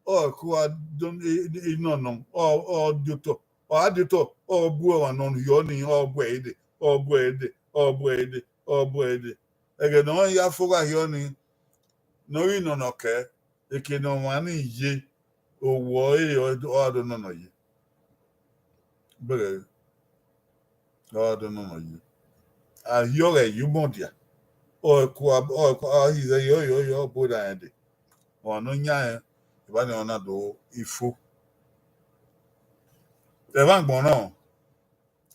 ọ ku a do-, i-, i-, inọnọ, ọ, ọ diotọ, ọ a diotọ, ọ bu ọmwa ne ọ hiọ ni, ọ bu ẹre dee, ọ bu ẹre dee, ọ bu ẹre dee, ọ bu ẹre dee. Ẹghẹ ne ọ ya fo gha hiọ ni, ne ọ ghi nọnọ kẹ, eke ne ọmwa ni ye, owọ ẹre ọ, ọ a do nọnọ ye. Bẹghe, ọ a do nọnọ ye. A hiọ ghẹ ye umọ dia. Ọ ku a, ọ ku a hi zẹ yọ, yọ, yọ, bu da rẹn dee. Ọmwa ne ọ yan rẹn, evba ni ọ na do ifo. Ẹmwẹ agbọn nọ,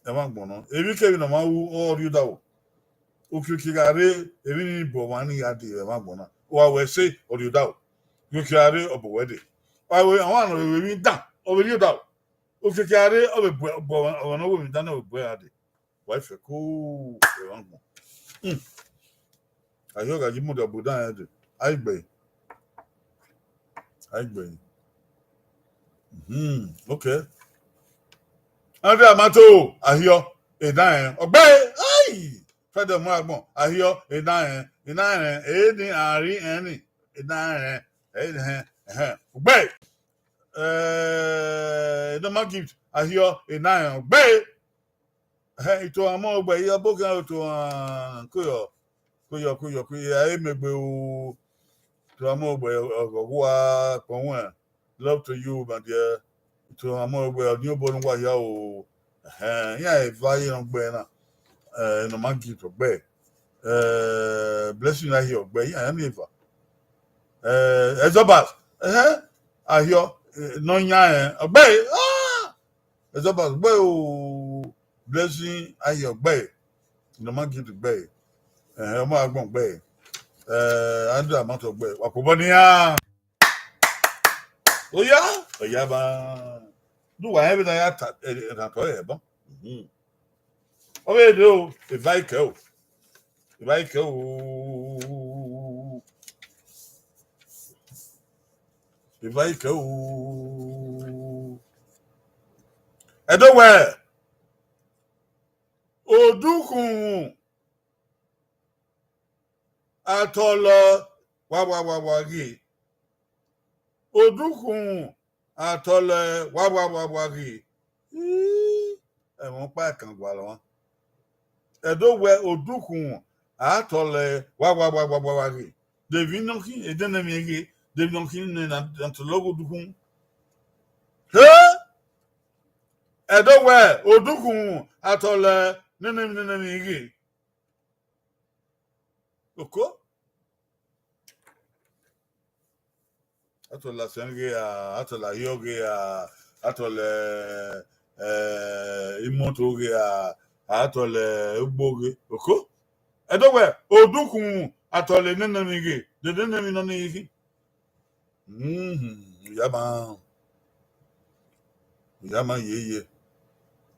ẹmwẹ agbọn nọ. Emwi kevbe ne ọ ma ru, ọ rhie odaro. Okiekie gha rre, emwi ni bu ọmwa ni ya dee vbe ẹmwẹ agbọn na. Wa wẹ ẹse, ọ rhie odaro. Okiekie gha rre, ọ bu wẹ dee. Wa wẹ ọmwa ne ọ vbe emwi dan, ọ vbe rhie odaro. Okiekie gha rre, ọ vbe bu, bu ọmwa ne ọ vbe emwi dan na, ọ vbe bu ẹre dee. Wa fẹ ko ẹmwẹ agbọn. Hmm. A hiọ gha ye mudia bu da rẹn dee. A i gbe ẹre. A i gbe ẹre. Hmm, okay. Andrea Mato, a hiọ, e dan rẹn. Ọgbe, ai! Fẹdẹ mu agbọn, a hiọ, e dan rẹn. E dan rẹn, e ni a ri ẹn ni. E dan rẹn, e ni hẹn, ẹhẹn. Ọgbe. Eh, Norma Gift, a hiọ, e dan rẹn. Ọgbe. Ẹhẹn, itohan mọ ọgbe, iye ọbokhan itohan, koyọ, koyọ, koyọ, koyọ, a i mẹ egbe o. Itohan mọ ọgbe, ọghọ wa kpọn wẹn. Love to you, my dear. Itohan mọ ọgbe, ọdiọn obọ ne uwa hia o. Ẹhẹn, iran eva ye ne ọgbe na. Eh, Norma Gift ọgbe. Eh, Blessing na hiọ ọgbe, iran ni eva. Eh, Exobas, ẹhẹn, a hiọ, eh, ne ọ yan rẹn, ọgbe, ah! Exobas, ọgbe o, Blessing, a hiọ ọgbe, Norma Gift ọgbe, ẹhẹn, ọmọ agbọn ọgbe, eh, Andrea Mato ọgbe, wa kobọ nian. Oya, oya ba. Do wa rẹn vbene a ya ta, eh, eh, na tọ ẹre ẹbọ. Mhm. Ọ vbe rre o, eva i kẹ o. Eva i kẹ o. Eva i kẹ o. Ẹdo wẹ, odukhunmwu, a tọlọ wa, wa, wa, wa ghe. Odukhunmwu, a tọlọ wa, wa, wa, wa ghe. Ii, ẹmwẹ ọkpa kan gualọ mwa. Ẹdo wẹ odukhunmwu, a tọlọ wa, wa, wa, wa, wa, wa ghe. De emwi nọ khin, e de ne emwi ghe, de emwi nọ khin ne na, na tọlọ ghe odukhunmwu. He! Ẹdo wẹ odukhunmwu, a tọlọ nene emwi, nene emwi ghe. Oko. A tọlọ asẹn ghe a, a tọlọ ahiọ ghe a, a tọlọ, eh, imoto ghe a, a tọlọ ugbo ghe. Oko. Ẹdo wẹ, odukhunmwu, a tọlọ nene emwi ghe, de nene emwi nọ ni ghi khin. Mhm, uyama. Uyama yeye.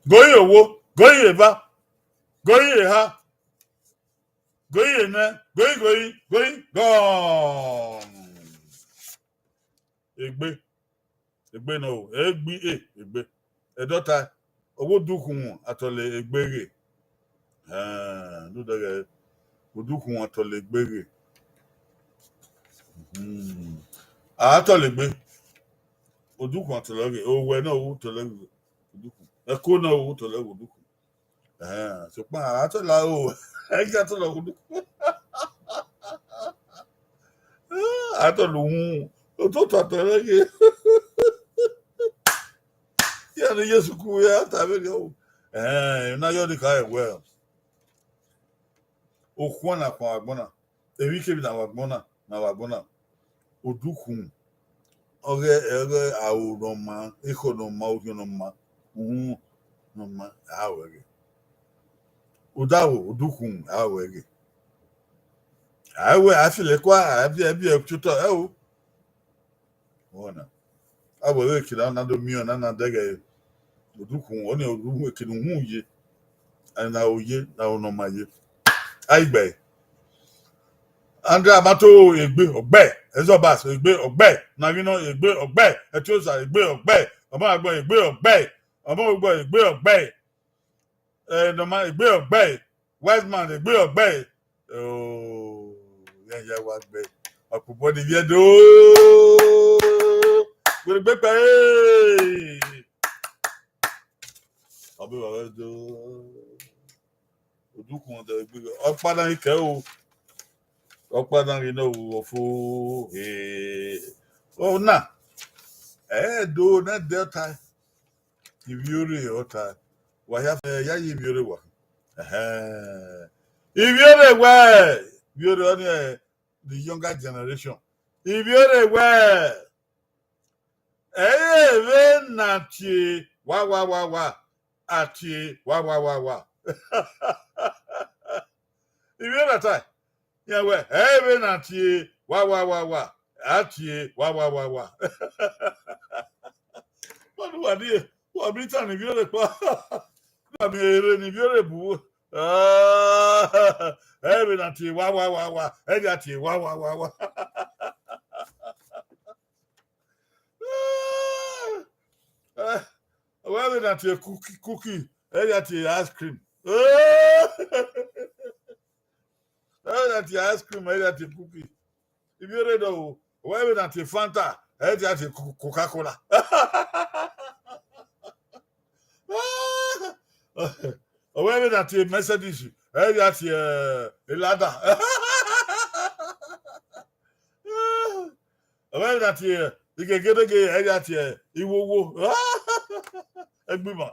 Goi owo, goi eva, goi eha, goi enẹ, goi, goi, goi, gọn. Egbe. Egbe nọ o, egbe, e, egbe. Ẹdọta, ọghe odukhunmwu, a tọlọ egbe ghe. Ẹn, do dẹghẹ, odukhunmwu, a tọlọ egbe ghe. Hmm. A tọlọ egbe. Odukhunmwu, a tọlọ ghe. Owẹ na, u tọlọ ghe odukhunmwu. Ẹko na, u tọlọ ghe odukhunmwu. Ẹn, sokpan, a tọlọ o, ẹ i a tọlọ ghe odukhunmwu. A tọlọ uhunmwu, ototọ a tọlọ ghe. Iran ni ye sukuu ya ta vberriọ o. Ẹn, na yọ ni ka wẹ, okhuo na khuan vbe agbọn na, emwi kevbe na vbe agbọn na, na vbe agbọn na, odukhunmwu, ọghe, ọghe aro ne ọ ma, ekhọe ne ọ ma, orhiọn ne ọ ma, uhunmwu ne ọ ma, a ru ẹre ghe. Odaro, odukhunmwu, a ru ẹre ghe. A wẹ, a fẹlẹ kua, a biẹ, a biẹ otọ, ẹ o. Ọna. A wẹ vbe kina na do miẹn ọna na dẹghẹ odukhunmwu, ọni odukhunmwu, ekene uhunmwu ye. Ẹna oye, na onọ ma ye. A i gbe ẹre. Andrea Mato egbe ọgbe, Exobas egbe ọgbe, Navino egbe ọgbe, Etiosa egbe ọgbe, Ọmọagbọn egbe ọgbe, Ọmọgbogbọ egbe ọgbe, eh, Nọma egbe ọgbe, Wiseman egbe ọgbe. Oh, ya ya wa gbe. Ọkpọkpọ ni vbiẹ do. Wẹrẹ gbe kpẹ, eh. Ọ be wa do. Odukhunmwu ọdọ egbe ọkpa na i kẹ o. Ọkpa na ghi nọ ru ọfo. Eh. Ọna. Ẹ do na dẹ ọta. Ivbiorre ọta. Wa hia fẹ ya ye ivbiorre wa. Ẹhẹn. Ivbiorre wẹ, ivbiorre ọnii, the younger generation. Ivbiorre wẹ, ẹ i re vbene a tie wa wa wa wa, a tie wa wa wa wa. Ivbiorre ọta, iran wẹ, ẹ i re vbene a tie wa wa wa wa, a tie wa wa wa wa. Wẹ ne uwa die, wa miẹn itan ne ivbiorre kpa. Na miẹn erha ne ivbiorre bu. Ah, ẹ i re vbene a tie wa wa wa wa, ẹ i ya tie wa wa wa wa. Eh, ọ wẹ vbene a tie cookie, cookie, ẹ i ya tie ice cream. Eh, ẹ i ya tie ice cream, ẹ i ya tie cookie. Ivbiorre dọ o, ọ wẹ vbene a tie Fanta, ẹ i ya tie Co-, Coca-Cola. Ọ wẹ vbene a tie Mercedes, ẹ i ya tie, eh, Lada. Ọ wẹ vbene a tie igegedege, ẹ i ya tie iwowo. Ẹgbima.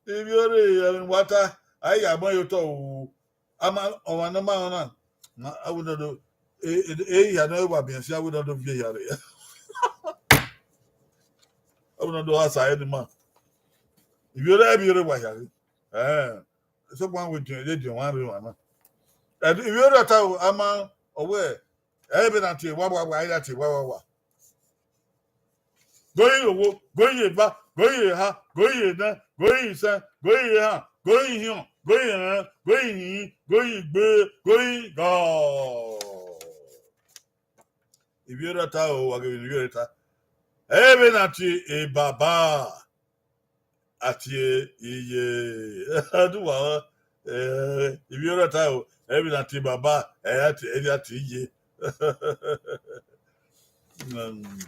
Ivbiorre, ẹmwata, a i ya mu ẹre ye otọ o. Ama, ọmwa ne ọ ma rẹn na, ma, a wẹ ne ọ do, e, e, e, hia ne ọ wa biẹn si, a wẹ ne ọ do viẹ hia rre. A wẹ ne ọ do gha sa ẹre ne ima. Ivbiorre, ivbiorre wa hia rre. Eh, sokpan wẹ ediọn, ediọn wa rre emwa na. Ẹ, ivbiorre ọta o, ama, ọ wẹ, ẹ i re vbene a tie wa wa wa, ẹ i ya tie wa wa wa. Goi ye owo, goi ye eva, goi ye eha, goi ye enẹ, goi ye isẹn, goi ye ehan, goi ye ihiọn, goi ye ẹrẹn, goi ye ihinyin, goi ye igbe, goi ye igọ. Ivbiorre ọta o, wa ghe vbene ivbiorre ta. Ẹ i re vbene a tie e baba, a tie iye. Ọdọ uwa, eh, ivbiorre ọta o, ẹ i re vbene a tie baba, ẹ i ya tie, ẹ i ya tie iye. Mm,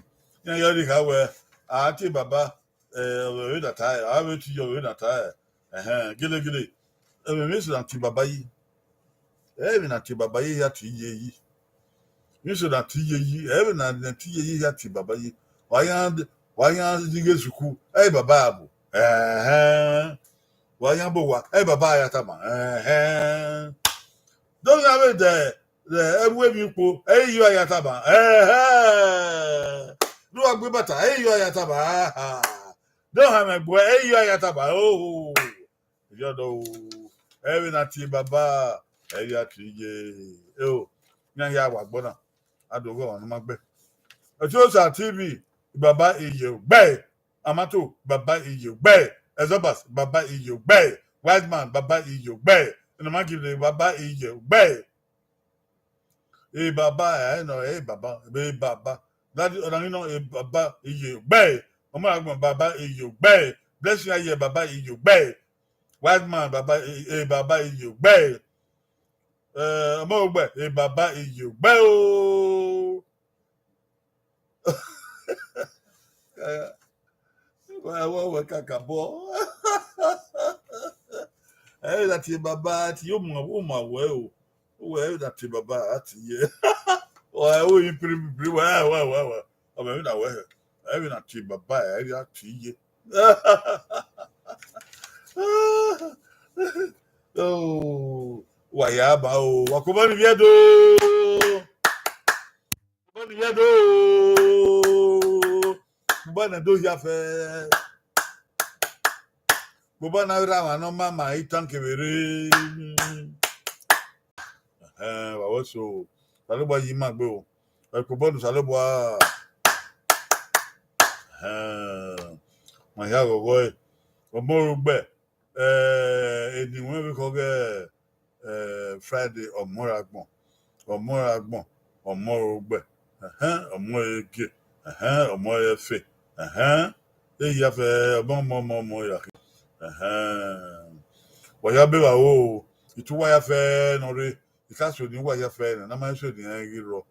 iran ya rhie kha wẹ, a tie baba, eh, ọ vbe na ta ẹre, a vbe tie iye, ọ vbe na ta ẹre. Ẹhẹn, gelegele, ẹmwẹ vbe eso na tie baba yi. Ẹ i re vbene a tie baba yi, hia tie iye yi. Vbe eso na tie iye yi, ẹ i re vbene a tie iye yi, hia tie baba yi. Wa yan, wa yan zighe sukuru, ẹ i re baba a bu. Ẹhẹn. Wa yan bọ owa, ẹ i re baba a ya tama. Ẹhẹn. Do yan vbe dẹ, dẹ ẹvbo emwi ukpo, ẹ i re iye a ya tama. Ẹhẹn. Do wa gbe bata, ẹ i re iye a ya tama. Aha. Do hanmwẹ gbe, ẹ i re iye a ya tama. Oho. Iyọdọ o, ẹ i re vbene a tie baba, ẹ i ya tie iye. Eo, iran hia wa gbọ na, a do ghe ọmwa ne ọ ma gbe. Ẹtiosa T V, baba iye gbe. Amato, baba iye gbe. Ezobas, baba iye gbe. Wise man, baba iye gbe. Enọmagele, baba iye gbe. E baba, ẹ nọ, e baba, e baba. Dadi, ọna ghi nọ, e baba iye gbe. Ọmọ agbọn, baba iye gbe. Blessing Aye, baba iye gbe. Wise man, baba, e, e baba iye gbe. Eh, ọmọ ogbẹ, e baba iye gbe o. Wa, wa, wa, kakabọ. Ẹ i re na tie baba, a tie ọmwa, ọmwa wẹ o. Wẹ, ẹ i re na tie baba, a tie iye. Wa, o, i pri, pri, wa, wa, wa, wa. Ọ mẹ vbe na wẹ hẹ. Ẹ i re na tie baba, ẹ i re a tie iye. Oh, wa ya ba o, wa kobọ ni vbiẹ do. Kobọ ni vbiẹ do. Kobọ na do hia fẹ. Kobọ na ra wa nọ ma ma itan kevbe rre. Ẹhẹn, wa wẹ so. Osanobua yi ima gbe o. Ẹ kobọ ne Osanobua. Ẹhẹn. Ma hia ghọghọ ẹre. Ọmọ oro gbẹ. Eh, eni wẹ vbe khọ ghe, eh, Friday, ọmọ ra agbọn, ọmọ ra agbọn, ọmọ oro gbẹ, ẹhẹn, ọmọ ere gie, ẹhẹn, ọmọ ere ẹfe, ẹhẹn, eya fẹ, ọmọ, ọmọ, ọmọ, ọmọ ya khin, ẹhẹn. Wa ya be vbe aro o, itu uwa ya fẹ ne ọ rre, I ka so ni wa ya fẹ nẹ, ne a ma so ni rẹn ghi rrọọ.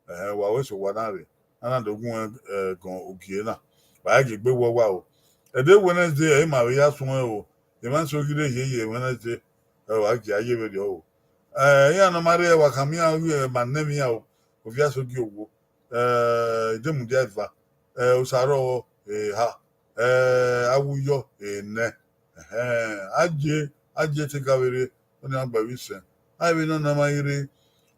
Ẹhẹn, wa wẹ so wa na rre, a na do gun ẹn, ẹ, gan ugie na. Wa gie egbe wọ wa o. Ẹdẹ Wednesday, ẹ i ma vbe ya suẹn o. Emwa so ghi rre ye ye Wednesday, ẹ, wa gie a ye vberriọ o. Ẹ, iran ne ọ ma rre, wa khama iran, ọ ghi ma nẹ emwi iran o. Ovbi Asogie Owo, ẹ, Idemudia eva, ẹ, Osarọ eha, ẹ, Awuyọ enẹ. Ẹhẹn, a gie, a gie te ga vberriọ, ọnii a gba vbe isẹn. A vbe nọ ne a ma rre,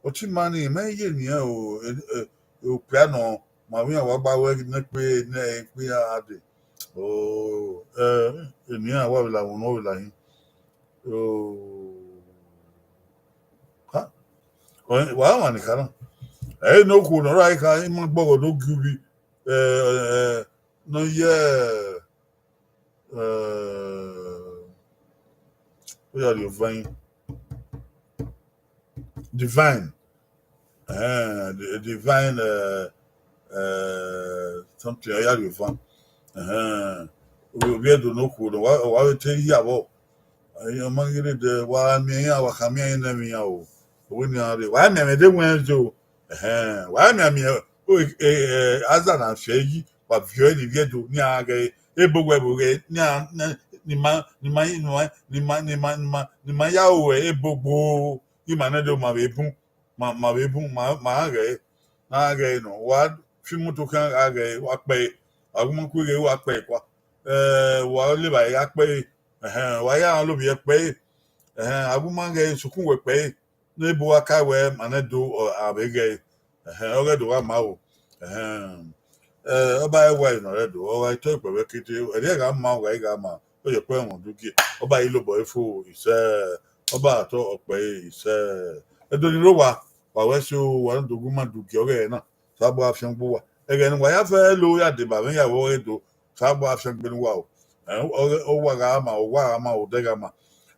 ọtẹn ima ni, ima ye enian o, e, e, okpia nọ, ma vbe iran wa gba wẹ ne ekpe, ne ekpe iran gha dee. O, ẹ, enian wa vbe la wọn, ọ vbe la hin. O, ha, wa mwa ni kha na. Ẹ i ne okhuo ne ọ ra kha, ima gbọghọ do gie uvbi, ẹ, ẹ, ne ọ ye, ẹ, ọ ya rhie ovan, Divine. Ẹhẹn, Di-, Divine, ẹ, ẹ, something, ọ ya rhie ovan. Ẹhẹn, ovbi Ẹdo ne okhuo ne wa, wa vbe te ya vbọ. Ẹ, ọ ma ghi rre dẹ, wa miẹn iran, wa khama iran ne ẹmwẹ iran o. Ọ wẹ ne iran rre, wa miẹn ẹmwẹ Ẹdẹ Wednesday o. Ẹhẹn, wa miẹn miẹn, o, e, e, aza na fiẹ yi, wa viọ ẹre ne ivbi Ẹdo, ne iran ghẹ ebo wẹ vbe ghẹ, ne iran, ne, ne ima, ne ima, ne ima, ne ima, ne ima, ne ima, ne ima ya ru ebo gbo, ima nẹ do ma vbe bun, ma, ma vbe bun, ma, ma ghẹ, na ghẹ nọ, wa fi imoto khian gha ghẹ, wa kpẹre, wa gu ima ku ghe, wa kpẹre kua, ẹ, wa levba gha kpẹre, ẹhẹn, wa ya rhan lovbiẹ kpẹre, ẹhẹn, a gu ima ghẹ sukun wẹ kpẹre, ne ebo wa ka wẹ ma nẹ do, ọ, a vbe ghẹ ẹre. Ẹhẹn, ọ ghẹ do gha ma o. Ẹhẹn, ẹ, ọba ẹ wa nọ rẹ do, ọ gha tọ ikpẹ vbe kete, ẹrriẹ gha ma, ọ gha i gha ma, ọ ye ọkpẹ ẹmwẹ udugie, ọba i lobọ ẹre fo, isẹ, ọba tọ ọkpẹ ẹre, isẹ. Ẹdo ni rre owa, wa wẹ ẹse o, wa do gu ima dugie ọghẹe na, Osanobua fian gbe uwa. Ẹghẹ ne uwa ya fẹ lo ya deba mwẹ ya vbe ọghe do, Osanobua fian gbe ne uwa o. Ẹ, ọghe, owa gha ma, owa gha ma, odẹ gha ma.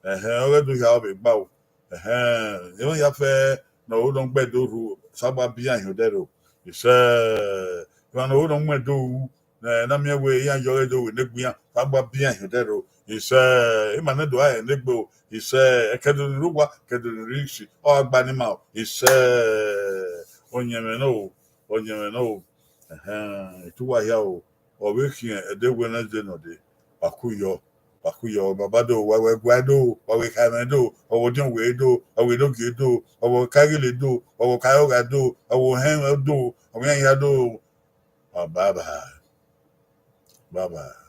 Ẹhẹn, ọghe do hia ọ vbe gba o. Ẹhẹn, emwa ya fẹ ne ọ ho ne ọ gbe Ẹdo rhu, Osanobua biẹ iran hin odẹ rro. Isẹ, emwa ne ọ ho ne ọ mu Ẹdo ru, ne, ne a miẹn wẹ iran ye ọghe do vbe ne egbe iran, Osanobua biẹ iran hin odẹ rro. Isẹ, ima nẹ do a rẹn ne egbe o. Isẹ, ẹkẹdo ni rre owa, ẹkẹdo ni rre isi, ọ gha gba ne ima o. Isẹ, ọyẹnmwẹ nọ o, ọyẹnmwẹ nọ o. Ẹhẹn, etu uwa hia o, ọ vbe khian Ẹdẹ Wednesday nọ dee, wa ku yọ, wa ku yọ, baba do, wa wẹ ẹguae do, wa wẹ ekhaemwẹ do, wa wẹ ọdiọn wẹ do, wa wẹ enogie do, wa wẹ ọkaeghele do, wa wẹ ọkaẹrọgha do, wa wẹ ohẹnmwẹ do, wa wẹ iran hia do. Bye bye. Bye bye.